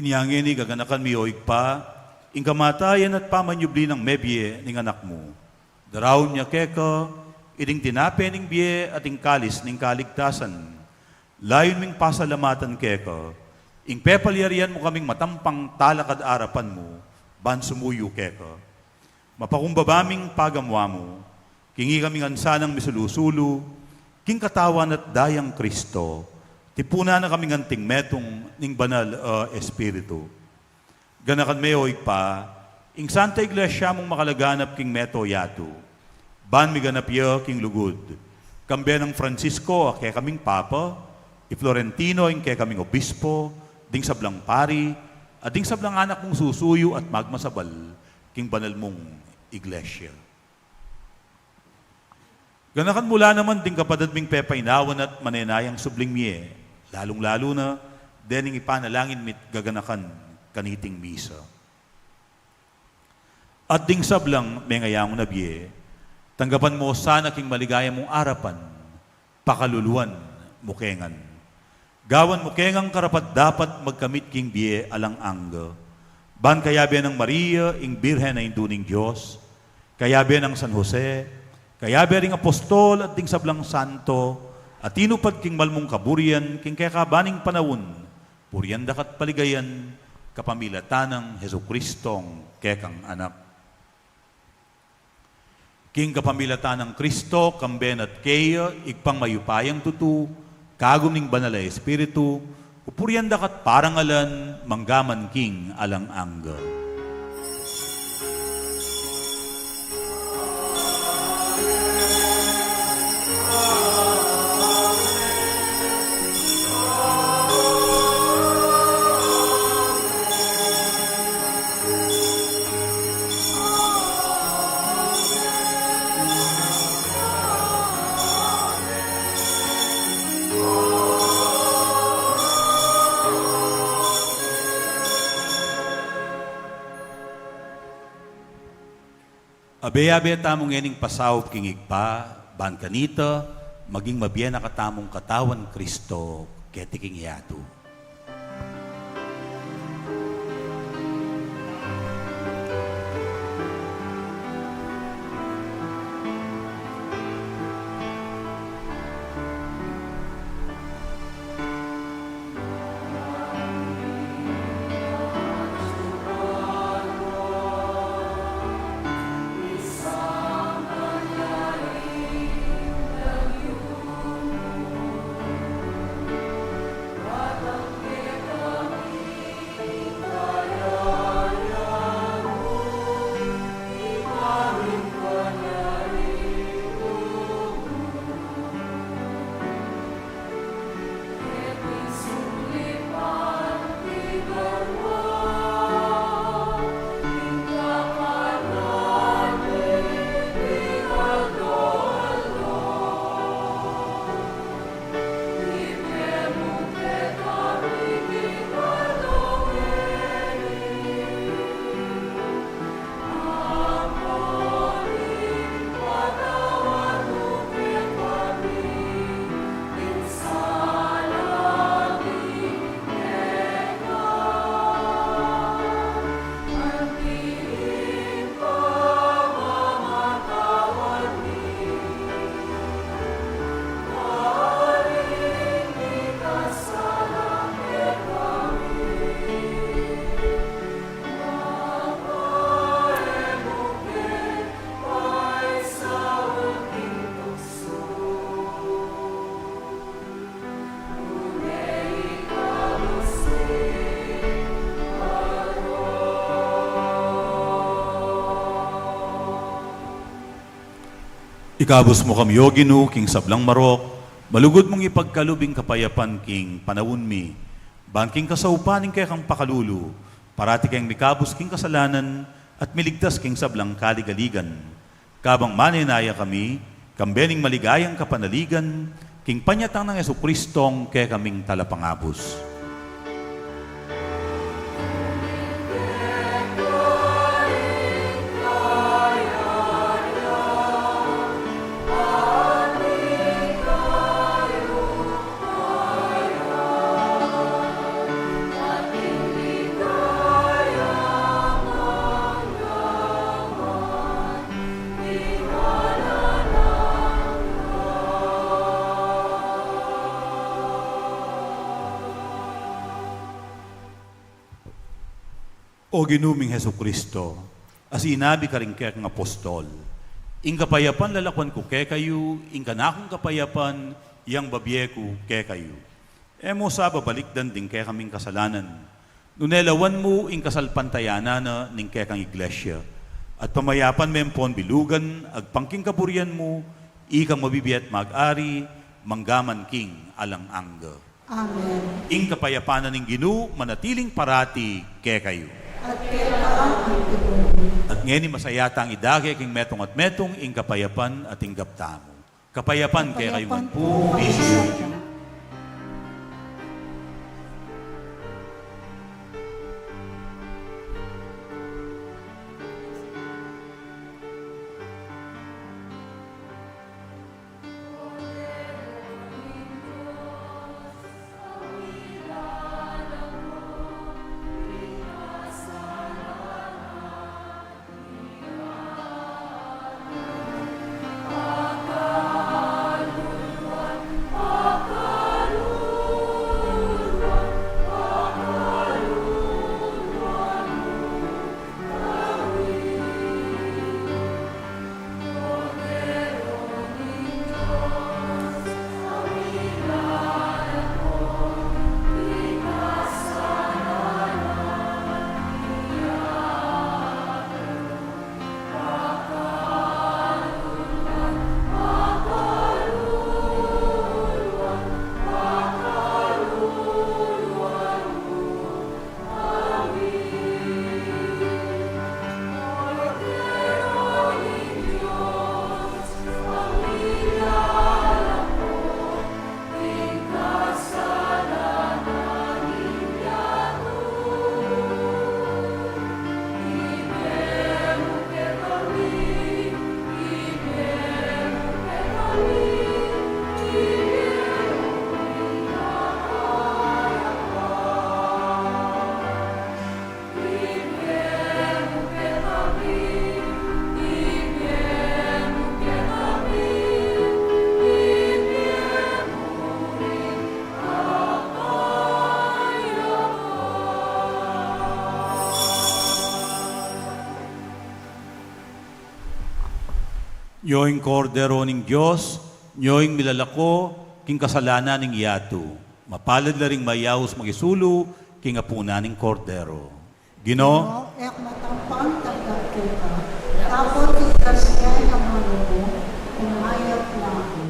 Inya ngeni gaganakan mi, o Ibpa, ing kamatayan at pamanyubli nang mebie ning Anak mu. Daraun mi keka iting tinape ning bie at ing kalis ning kaligtasan. Layun ming pasalamatan keka ing pepalyarian mu kaming matampang talakad arapan mu ban sumuyu keka. Mapakumbaba ming pagamu-amu king ikami ngan sanang misulu-sulu king katawan at dayang Kristo, tipunan na kaming anting metung ning Banal a Espiritu. Ganakan me, o Ibpa, ing Santa Iglesia mung makalaganap king mabilug a yatu, ban miganap ya king lugud, kambe nang Francisco a kekaming Papa, i Florentino ing kekaming Obispo, ding sablang pari, at ding sablang anak mung susuyu at magmasabal king banal mung Iglesia. Ganakan mu la naman ding kapatad ming pepainawan at manenayang subling mie, lalung-lalu na dening ipanalangin mi't gaganakan kaniting misa. At ding sablang mengayangu na bie, tanggapan mu sana king maligaya mung arapan, pakaluluan mu ke ngan. Gawan mu ke ngang karapat-dapat magkamit king bie alang angga. Ban kayabe nang Maria, ing Birhen a Indu ning Dios, kayabe nang San Jose, kayabe ring apostol at ding sablang santo, a tinupad king malmung kaburian king kekaban ning panaun, purian da ka't paligayan, kapamilatan nang Jesucristong kekang Anak. King kapamilatan nang Kristo, kambe na't keya, Ibpang mayupayang tutu, kagum ning Banal a Espiritu, pupurian da ka't parangalan, mangga man king alang angga. Abe-abe tamu ngening pasaup king Ibpa, ban kanita, maging mabie na katamung katawan Kristo, keti king yatu. Ikabus mu kami, O Ginu, king sablang marok, malugud mung ipagkalub ing kapayapan king panaun mi, ban king kasaupan ning kekang pakalulu, parati keng mikabus king kasalanan at miligtas king sablang kaligaligan. Kabang manenaya kami, kambe ning maligayang kapanaligan, king panyatang nang Jesucristong kekaming Talapangabus. O Ginu ming Jesucristo, a sinabi karing kekang apostol, "Ing kapayapan lalakuan ku kekayu, ing kanakung kapayapan yang babie ku kekayu." E mu sa babalikdan ding kekaming kasalanan, nune lawan mu ing kasalpantayanan na ning kekang Iglesia, at pamayapan me ampon bilugan agpang king kaburian mu, ikang mabibie at mag-ari, mangga man king alang angga. Amen. Ing kapayapan na ning Ginu manatiling parati kekayu. At keka mu rin. At ngeni masaya tang idake king metung at metung ing kapayapan at ing gaptamu. Kapayapan kekayu man pu. Kapayapan pu. Nyo ing Kordero ning Dios, nyo ing milalako king kasalanan ning yatu. Mapalad la ring mayaus makisulu king apunan ning Kordero. Ginu, Ginu, e ku matampang tanggap keka, dapot ing grasya ing amanu mu, kumayap na ku.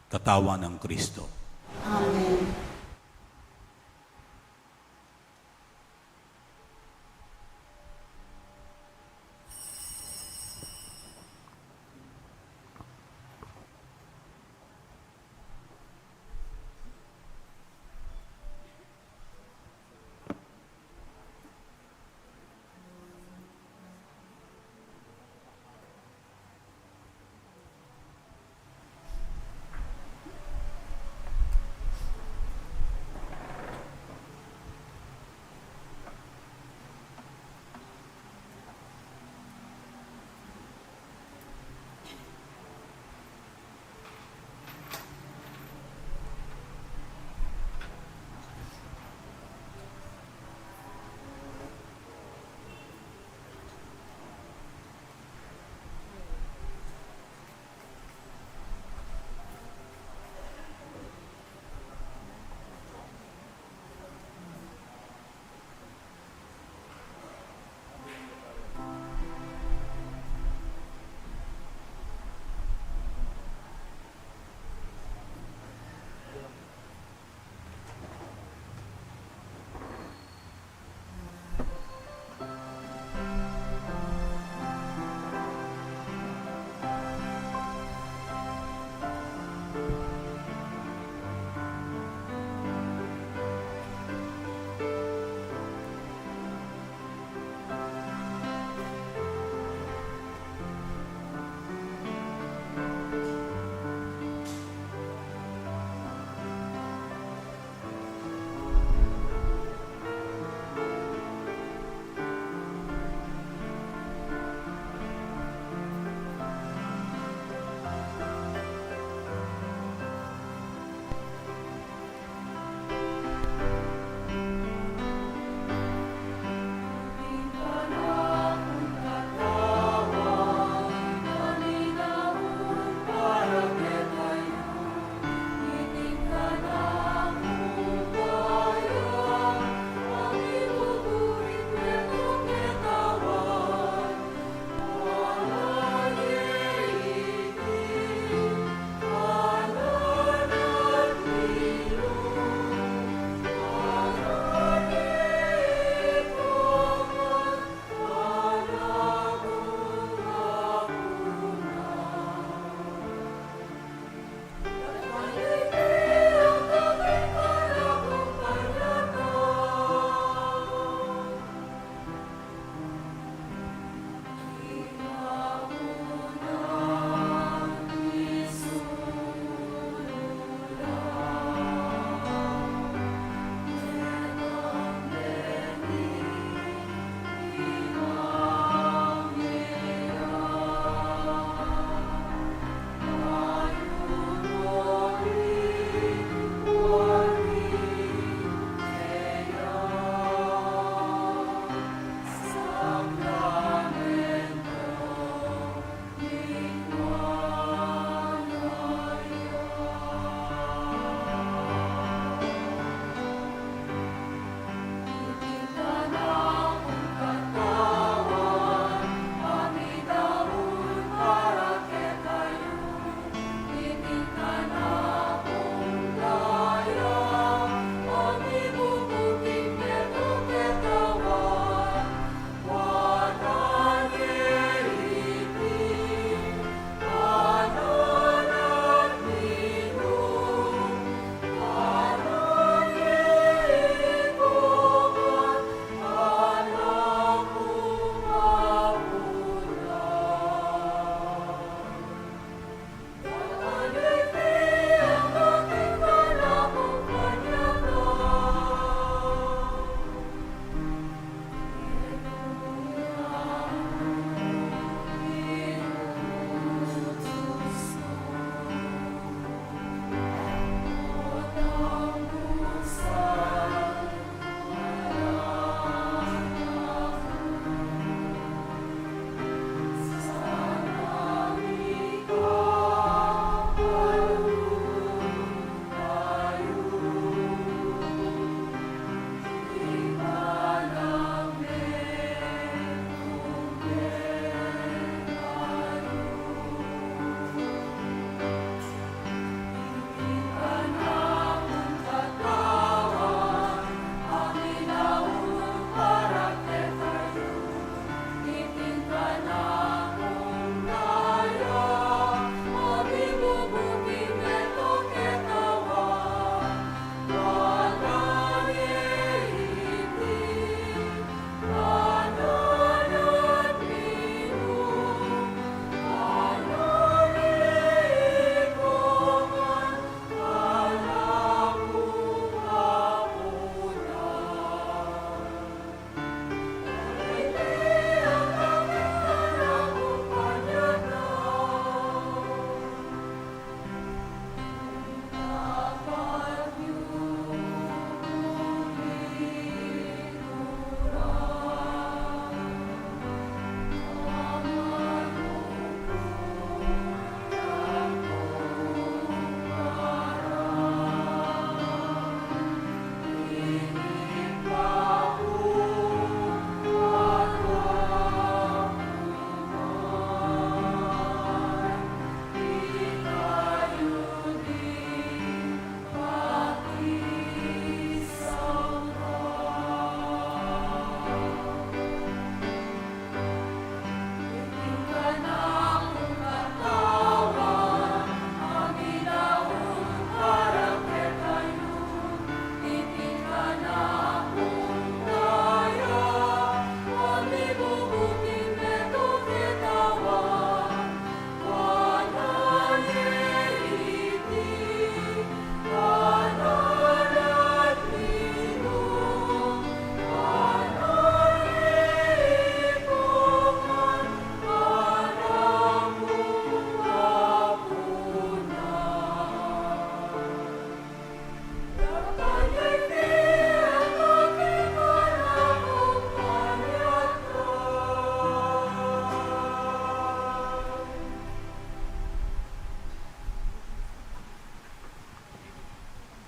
Katawan nang Kristo. Amen.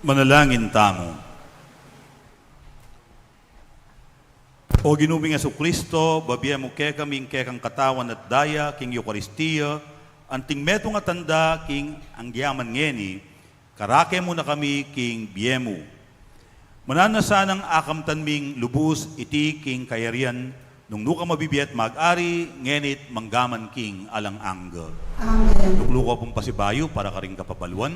Manalangin tamu. O Ginu ming Jesucristo, babie mu kekami ing kekang katawan at daya king Eukaristia, anting metung a tanda king anggiaman ngeni, karake mu na kami king bie mu. Mananu na sanang akamtan ming lubus iti king kayarian nung nu ka mabibie at mag-ari, ngeni't manggaman king alang angga. Amen. Lukluku pung pasibayu para karing kapabaluan.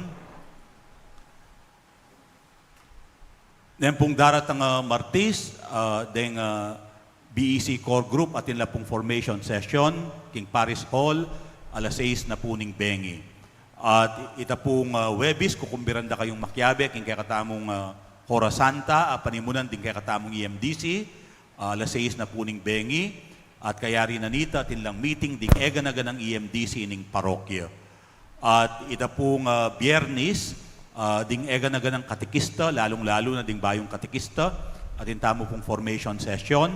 Neng pung daratang, ah, Martis, ah, deng, ah, B E C core group, atin la pung formation session king Parish Hall, alas sais na pu ning bengi. At ita pung, ah, Huwebes, kukumbiran da kayung makiabe king kekatamung, ah, Hora Santa, ah, panimunan ding kekatamung E M D C, ah, alas sais na pu ning bengi, at kayari na nita atin lang meeting ding eganaganang E M D C ning parokya. At ita pung, ah, Biernis, ah, ding eganaganang katekista, lalung-lalu na ding bayung katekista, atin tamu pung formation session,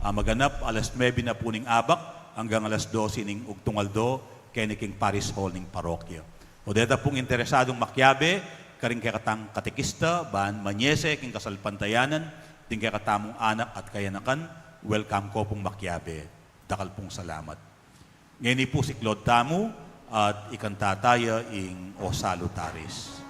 ah, maganap alas nuebe na pu ning abak anggang alas dose ning ugtung aldo, keni king Parish Hall ning parokya. O deta pung interesadung makiabe karing kekatang katekista, ban manyese king kasalpantayanan ding kekatamung anak at kayanakan, welcome ko pung makiabe. Dakal pung salamat. Ngeni pu siklaud tamu at ikanta taya ing O Salutaris.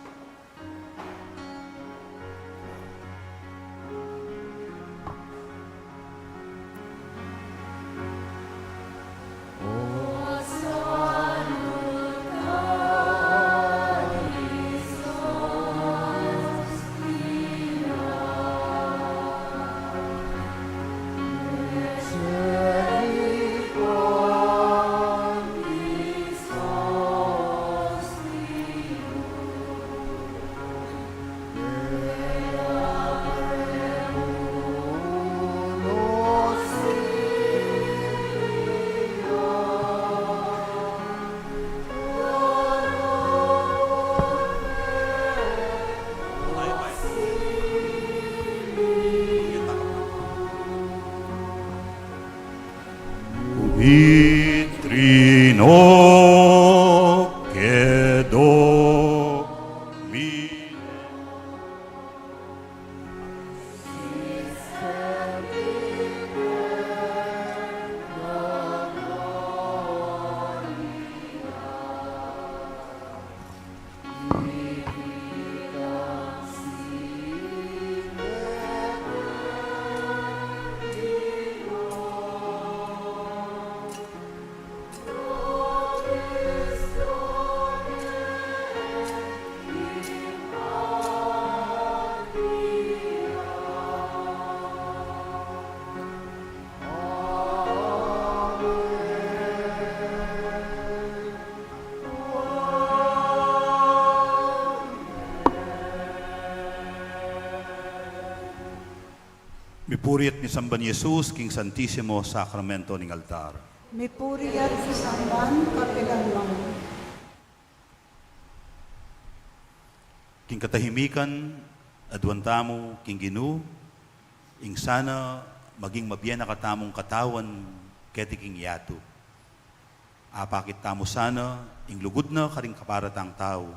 Ubi trino kedo mi. Mipuri at misamban i Jesus king Santisimo Sakramento ning altar. Mipuri at misamban kapilan man. King katahimikan, aduan tamu king Ginu, ing sana maging mabie na katamung katawan keti king yatu. Apakit tamu sana ing lugud na karing kapara tang tau,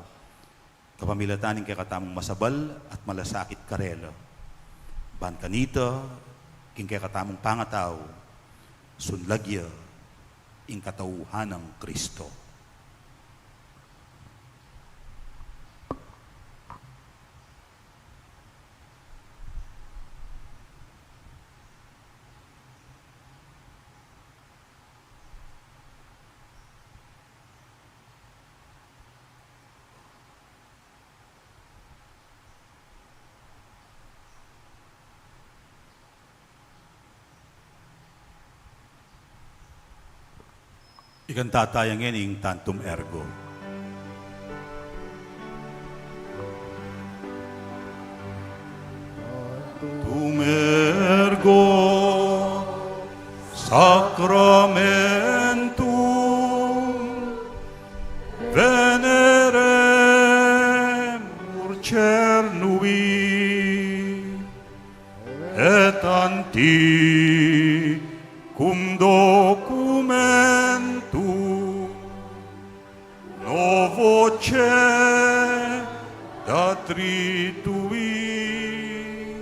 kapamilatan ning kekatamung masabal at malasakit karela. Ban kanita, king kekatamung pangatau, sunlag ya ing katauhan nang Kristo. Ikanta taya ngeni ing Tantum Ergo. Tantum Ergo Sacramentum veneremur cernui, et antiquum documentum novo censum Datri tui,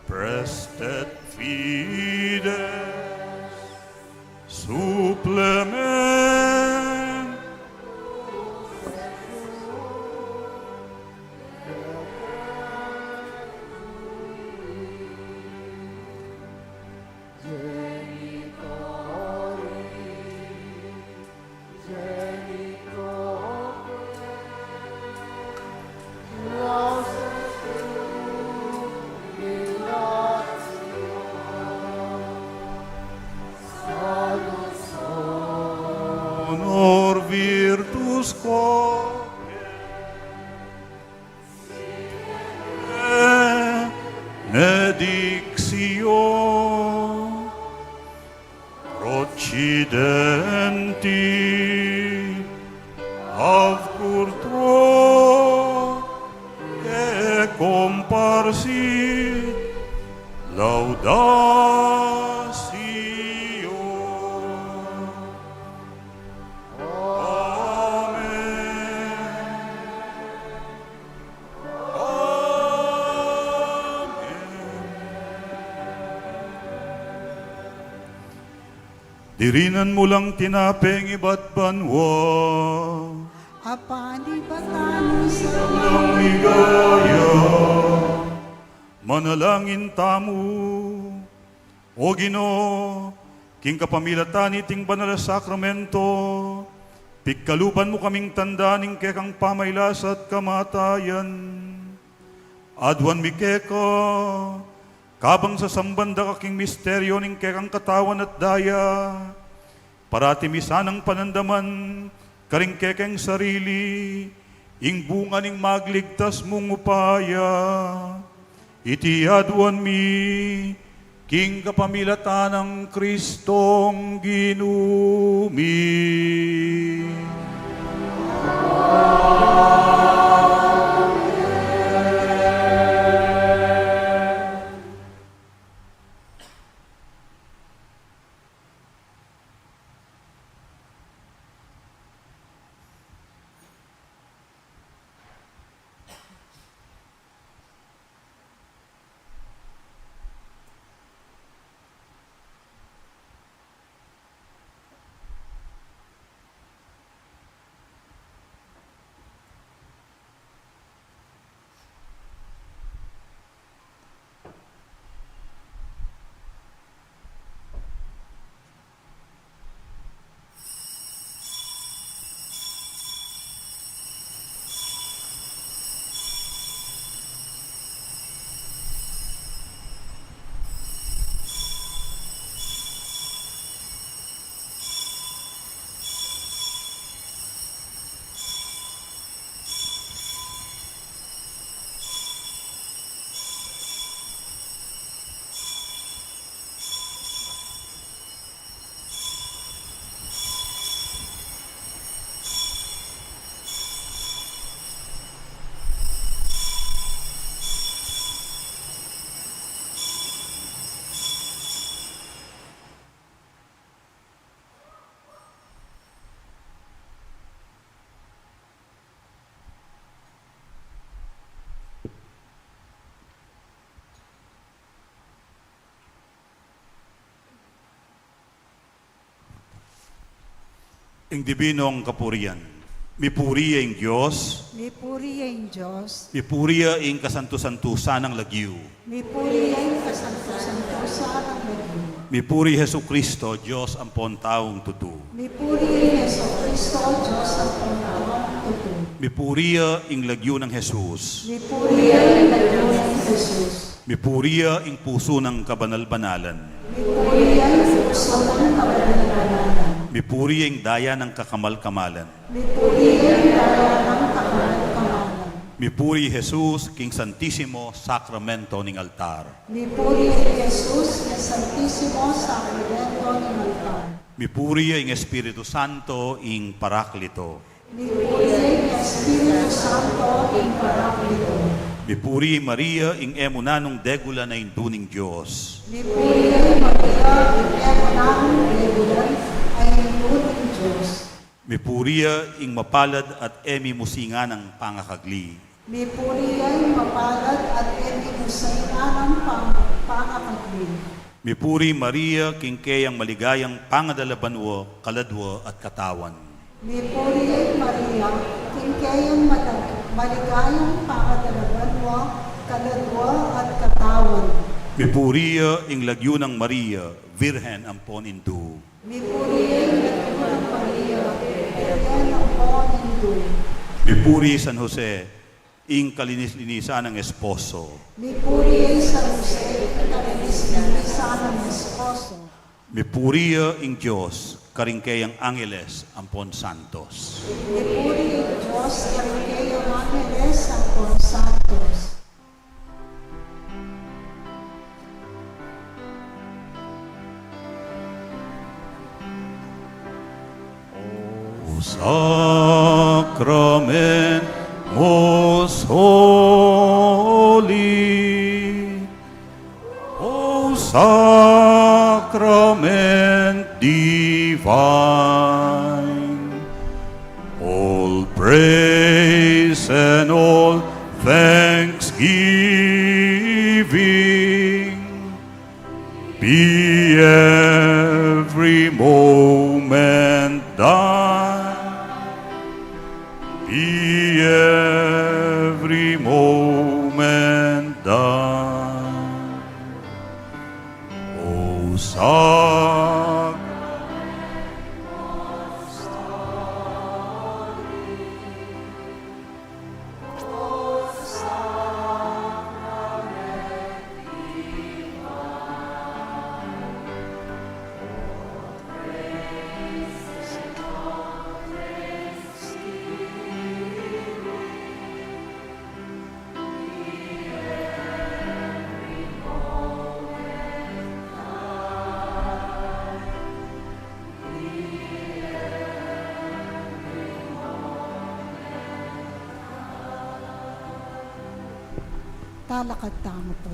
prest et fides supplement. Honor virtus quae benedictio procidenti ab curto et comparsi laudatio. Amen. Amen. Dirinan mu lang tinape ing ibat banua. Apan ibatan mu sa nang ligaya. Manalangin tamu. O Ginu, king kapamilatan niting banal a sakramento, pigkaluban mu kaming tanda ning kekang pamagkasakit at kamatayan. Aduan mi keka, kabang sasamban da ka king misteryo ning kekang katawan at daya, parati mi sanang panandaman karing kekeng sarili ing bunga ning magligtas mung upaya. Iti aduan mi king kapamilatan nang Kristong Ginu mi. Ing dibinong kapurian. Mipuri ya ing Dios. Mipuri ya ing Dios. Mipuri ya ing kasantu-santusan nang lagyu. Mipuri ya ing kasantu-santusan nang lagyu. Mipuri Jesucristo, Dios ampon taung tutu. Mipuri ya ing Jesucristo, Dios ampon taung tutu. Mipuri ya ing lagyu nang Jesus. Mipuri ya ing lagyu nang Jesus. Mipuri ya ing pusu nang kabanal-banalan. Mipuri ya ing pusu nang kabanal-banalan. Mipuri ya ing daya nang kakamal-kamalan. Mipuri ya ing daya nang kakamal-kamalan. Mipuri Jesus king Santisimo Sakramento ning altar. Mipuri ya ing Jesus king Santisimo Sakramento ning altar. Mipuri ya ing Espiritu Santo ing Paraklito. Mipuri ya ing Espiritu Santo ing Paraklito. Mipuri Maria ing e mu nanung degulan a Indu ning Dios. Mipuri ya i Maria ing e mu nanung degulan a Indu ning Dios. Mipuri ya ing mapalad at e mimusingan a pangakagli. Mipuri ya ing mapalad at e mimusingan a pang-, pangakagli. Mipuri Maria, king keyang maligayang pangadala banua, kaladua at katawan. Mipuri ya ing Maria, king keyang madag-, maligayang pangadala banua, kaladua at katawan. Mipuri ya ing lagyu nang Maria, Virgen ampon Indu. Mipuri ya ing lagyu nang Maria, Virgen ampon Indu. Mipuri San Jose, ing kalinis-linisan nang esposo. Mipuri ya ing San Jose, ing kalinis-linisan nang esposo. Mipuri ya ing Dios, karing keyang angeles ampon santos. Mipuri ya ing Dios, karing keyang angeles ampon santos. O Sacrament most holy, O Sacrament divine, all praise and all thanksgiving be every moment thine, be every moment thine. O Sacrament, Talakad tamu pu.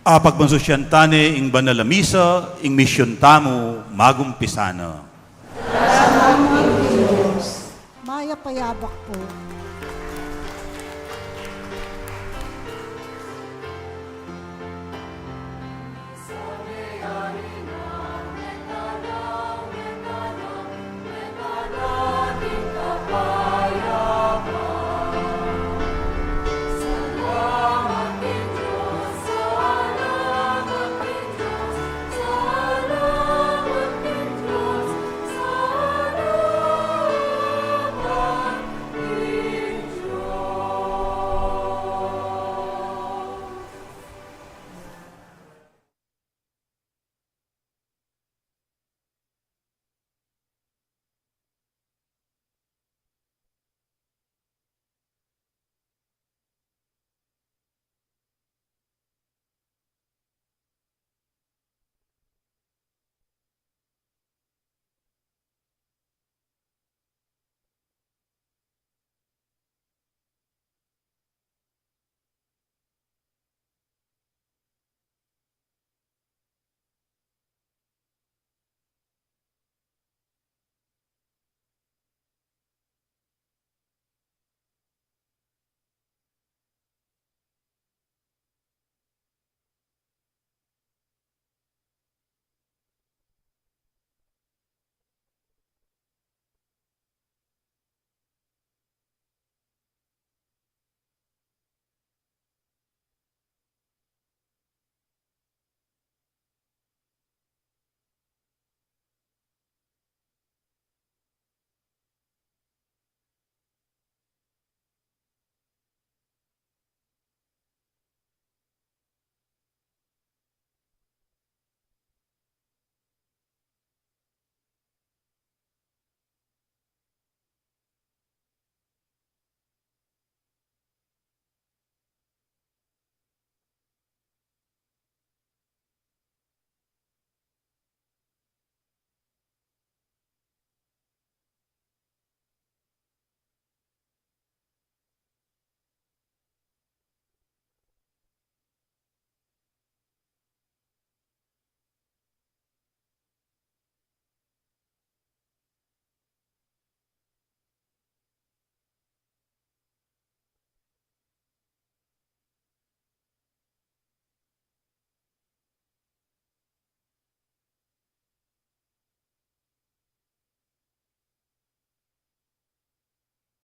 Apagmasusyan tane ing banal a misa, ing misyun tamu magumpisa na. Salamat king Dios. Mayap a yabak pu.